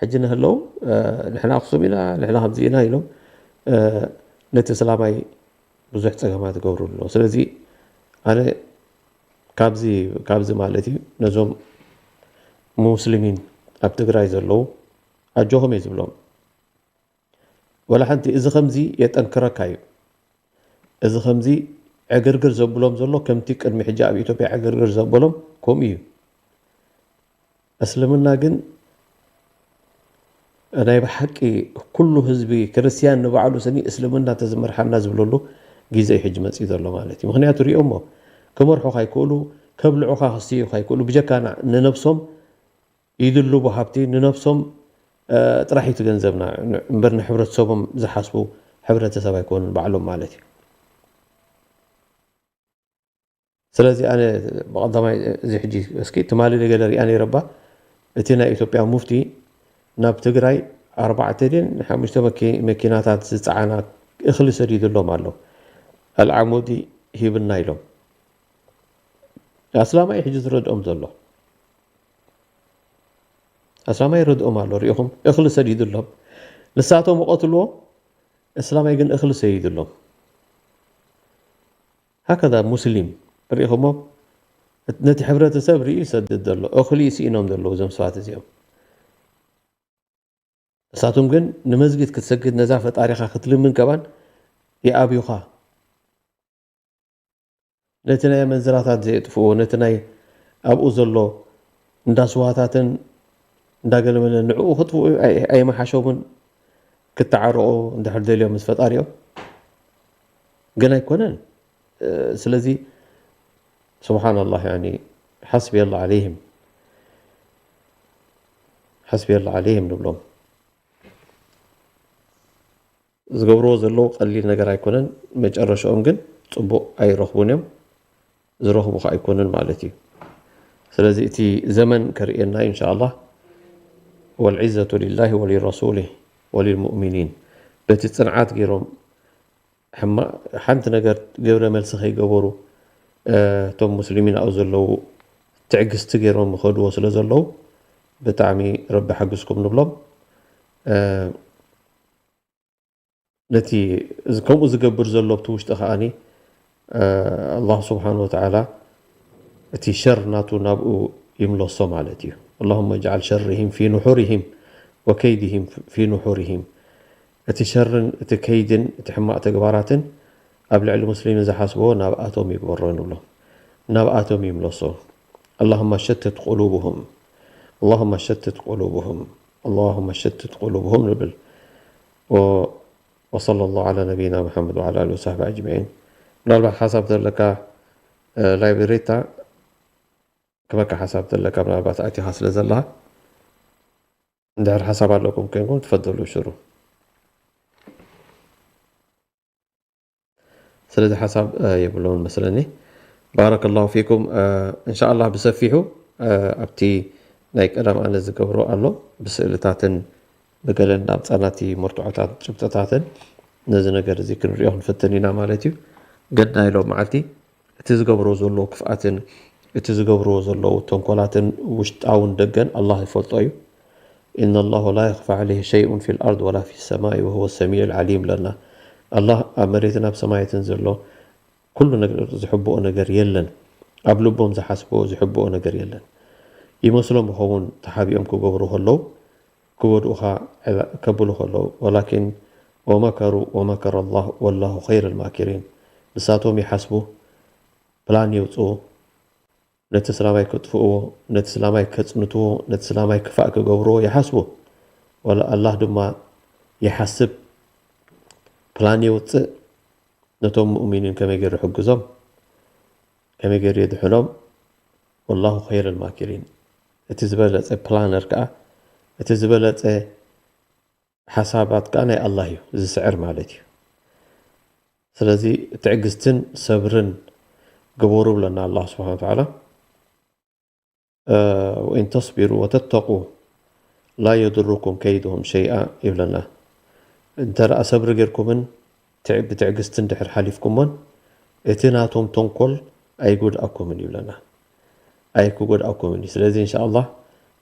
ሕጂ ንህለው ንሕና ኣክሱም ኢና፣ ንሕና ከምዚ ኢና ኢሎም ነቲ እስላማይ ብዙሕ ፀገማት ይገብሩ ኣለዉ። ስለዚ ኣነ ካብዚ ካብዚ ማለት እዩ ነዞም ሙስሊሚን ኣብ ትግራይ ዘለዉ ኣጆኹም እየ ዝብሎም። ወላ ሓንቲ እዚ ከምዚ የጠንክረካ እዩ። እዚ ከምዚ ዕግርግር ዘብሎም ዘሎ ከምቲ ቅድሚ ሕጂ ኣብ ኢትዮጵያ ዕግርግር ዘበሎም ከምኡ እዩ። እስልምና ግን ናይ ብሓቂ ኩሉ ህዝቢ ክርስትያን ንባዕሉ ስኒ እስልምና ተዝመርሓና ዝብለሉ ግዜ እዩ ሕጂ መፅኡ ዘሎ ማለት እዩ። ምክንያቱ ሪኦሞ ክመርሑ ካይክእሉ ከብልዑካ ክስትዩ ካይክእሉ ብጀካ ንነብሶም ይድልቡ ሃብቲ ንነብሶም ጥራሕ እዩ እቲ ገንዘብና እምበር ንሕብረተሰቦም ዝሓስቡ ሕብረተሰብ ኣይኮኑን ባዕሎም ማለት እዩ። ስለዚ ኣነ ብቐዳማይ እዚ ሕጂ እስኪ ትማሊ ገለ ሪኣ ነይረ እባ እቲ ናይ ኢትዮጵያ ሙፍቲ ናብ ትግራይ ኣርባዕተ ድን ሓሙሽተ መኪናታት ዝፀዓና እኽሊ ሰዲዱሎም ኣሎ። ኣልዓሙዲ ሂብና ኢሎም። ኣስላማይ ሕጂ ዝረድኦም ዘሎ ኣስላማይ ይረድኦም ኣሎ። ሪኢኹም እኽሊ ሰዲዱሎም ንሳቶም ይቐትልዎ፣ እስላማይ ግን እኽሊ ሰይዱሎም። ሃከዛ ሙስሊም ሪኢኹሞ ነቲ ሕብረተሰብ ርእዩ ይሰድድ ዘሎ እኽሊ ስኢኖም ዘለዉ እዞም ሰባት እዚኦም። ንሳቶም ግን ንመዝጊድ ክትሰግድ ነዛ ፈጣሪኻ ክትልምን ከማን ይኣብዩኻ። ነቲ ናይ ኣመንዝራታት ዘየጥፍኡ ነቲ ናይ ኣብኡ ዘሎ እንዳ ስዋታትን እንዳገለመለ ንዕኡ ክጥፍኡ ኣይመሓሾምን። ክተዓረቑ እንድሕር ደልዮም ምስ ፈጣሪኦም ግን ኣይኮነን። ስለዚ ስብሓን ላህ ሓስቢ ላ ዓለይህም ሓስቢ ላ ዓለይህም ንብሎም። ዝገብርዎ ዘለዉ ቀሊል ነገር ኣይኮነን። መጨረሻኦም ግን ፅቡቕ ኣይረኽቡን እዮም። ዝረኽቡ ከ ኣይኮኑን ማለት እዩ። ስለዚ እቲ ዘመን ከርእየና እዩ እንሻ ኣላህ። ወልዒዘቱ ሊላሂ ወሊረሱሊህ ወሊልሙእሚኒን። በቲ ፅንዓት ገይሮም ሓንቲ ነገር ግብረ መልሲ ከይገበሩ እቶም ሙስሊሚን ኣብኡ ዘለዉ ትዕግስቲ ገይሮም ይኸድዎ ስለ ዘለዉ ብጣዕሚ ረቢ ሓግዝኩም ንብሎም። ነቲ ከምኡ ዝገብር ዘሎ ኣብቲ ውሽጢ ከዓኒ ኣላህ ስብሓን ወተዓላ እቲ ሸር ናቱ ናብኡ ይምለሶ ማለት እዩ። اللهم اجعل شرهم في نحورهم وكيدهم في نحورهم። እቲ ሸርን እቲ ከይድን እቲ ሕማቕ ተግባራትን ኣብ ልዕሊ ሙስሊምን ዝሓስብዎ ናብኣቶም ይግበሮ ንብሎ። ናብኣቶም ይምለሶ። اللهم شتت قلوبهم اللهم شتت قلوبهم اللهم شتت قلوبهم ንብል። وصلى الله على نبينا محمد وعلى آله وصحبه أجمعين። ምናልባት ሓሳብ ዘለካ ላይብሬታ ክበካ ሓሳብ ዘለካ ምናልባት ኣቲኻ ስለ ዘለኻ እንድሕር ሓሳብ ኣለኩም ኮይንኩም ትፈደሉ ሽሩ። ስለዚ ሓሳብ የብሎምን መስለኒ። ባረከላሁ ፊኩም። እንሻኣላህ ብሰፊሑ ኣብቲ ናይ ቀዳም ኣነ ዝገብሮ ኣሎ ብስእልታትን ብገለን ናብ ፃናቲ መርትዖታት ጭብጥታትን ነዚ ነገር እዚ ክንሪኦ ክንፍትን ኢና ማለት እዩ። ግን ናይ ሎም መዓልቲ እቲ ዝገብሮ ዘሎ ክፍኣትን እቲ ዝገብርዎ ዘለዉ ተንኮላትን ውሽጣውን ደገን ኣላህ ይፈልጦ እዩ። إن الله لا يخفى عليه شيء في الأرض ولا في السماء وهو السميع العليم ለና። ኣላህ ኣብ መሬትን ኣብ ሰማያትን ዘሎ ኩሉ ነገር ዝሕብኦ ነገር የለን። ኣብ ልቦም ዝሓስብዎ ዝሕብኦ ነገር የለን። ይመስሎም ይኸውን ተሓቢኦም ክገብሩ ከለዉ ክጎድኡኻ ከብሉ ከለዉ ولكن ومكروا ومكر الله والله خير الماكرين። ንሳቶም ይሓስቡ ፕላን የውፅኡ ነቲ እስላማይ ከጥፍእዎ፣ ነቲ እስላማይ ከጽንትዎ፣ ነቲ እስላማይ ክፋእ ክገብርዎ ይሓስቡ። ወላ ኣላህ ድማ ይሓስብ፣ ፕላን የውጽእ፣ ነቶም ሙእሚኒን ከመይ ገይሩ ይሕግዞም፣ ከመይ ገይሩ የድሕኖም። ወላሁ ኸይረል ማኪሪን። እቲ ዝበለጸ ፕላነር ከኣ፣ እቲ ዝበለጸ ሓሳባት ከኣ ናይ ኣላህ እዩ ዝስዕር ማለት እዩ። ስለዚ ትዕግስትን ሰብርን ግበሩ ብለና ኣላህ ስብሓነ ወተዓላ። እ፣ ወኢን ተስቢሩ ወተተቁ ላ የድሩኩም ከይድሁም ሸይኣ ይብለና። እንተ ደኣ ሰብሪ ጌርኩምን ትዕ-፣ ብትዕግስቲ እንድሕር ሓሊፍኩሞን እቲ ናቶም ተንኮል ኣይጎድኣኩምን ይብለና። ኣይክጎድኣኩምን እዩ። ስለዚ እንሻኣላህ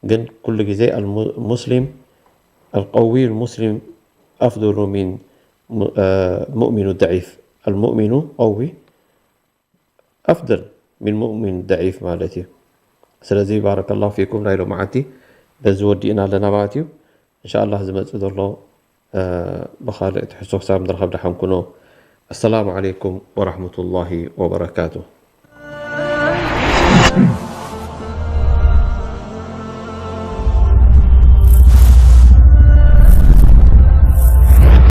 ግን ኩሉ ግዜ ኣልሙ-፣ ሙስሊም القوي المسلم أفضل من م- آه، مؤمن ضعيف. المؤمن قوي أفضل من مؤمن ضعيف ማለት እዩ። ስለዚ ባረከላሁ ፊኩም ናይ ሎማዓንቲ በዚ ወዲእና ኣለና ማለት እዩ። እንሻኣላህ ዝመፅእ ዘሎ ብኻልእ ትሕዝቶ ክሳብ ንረኸብ ደሓን ኩኑ። السلام عليكم ورحمة الله وبركاته.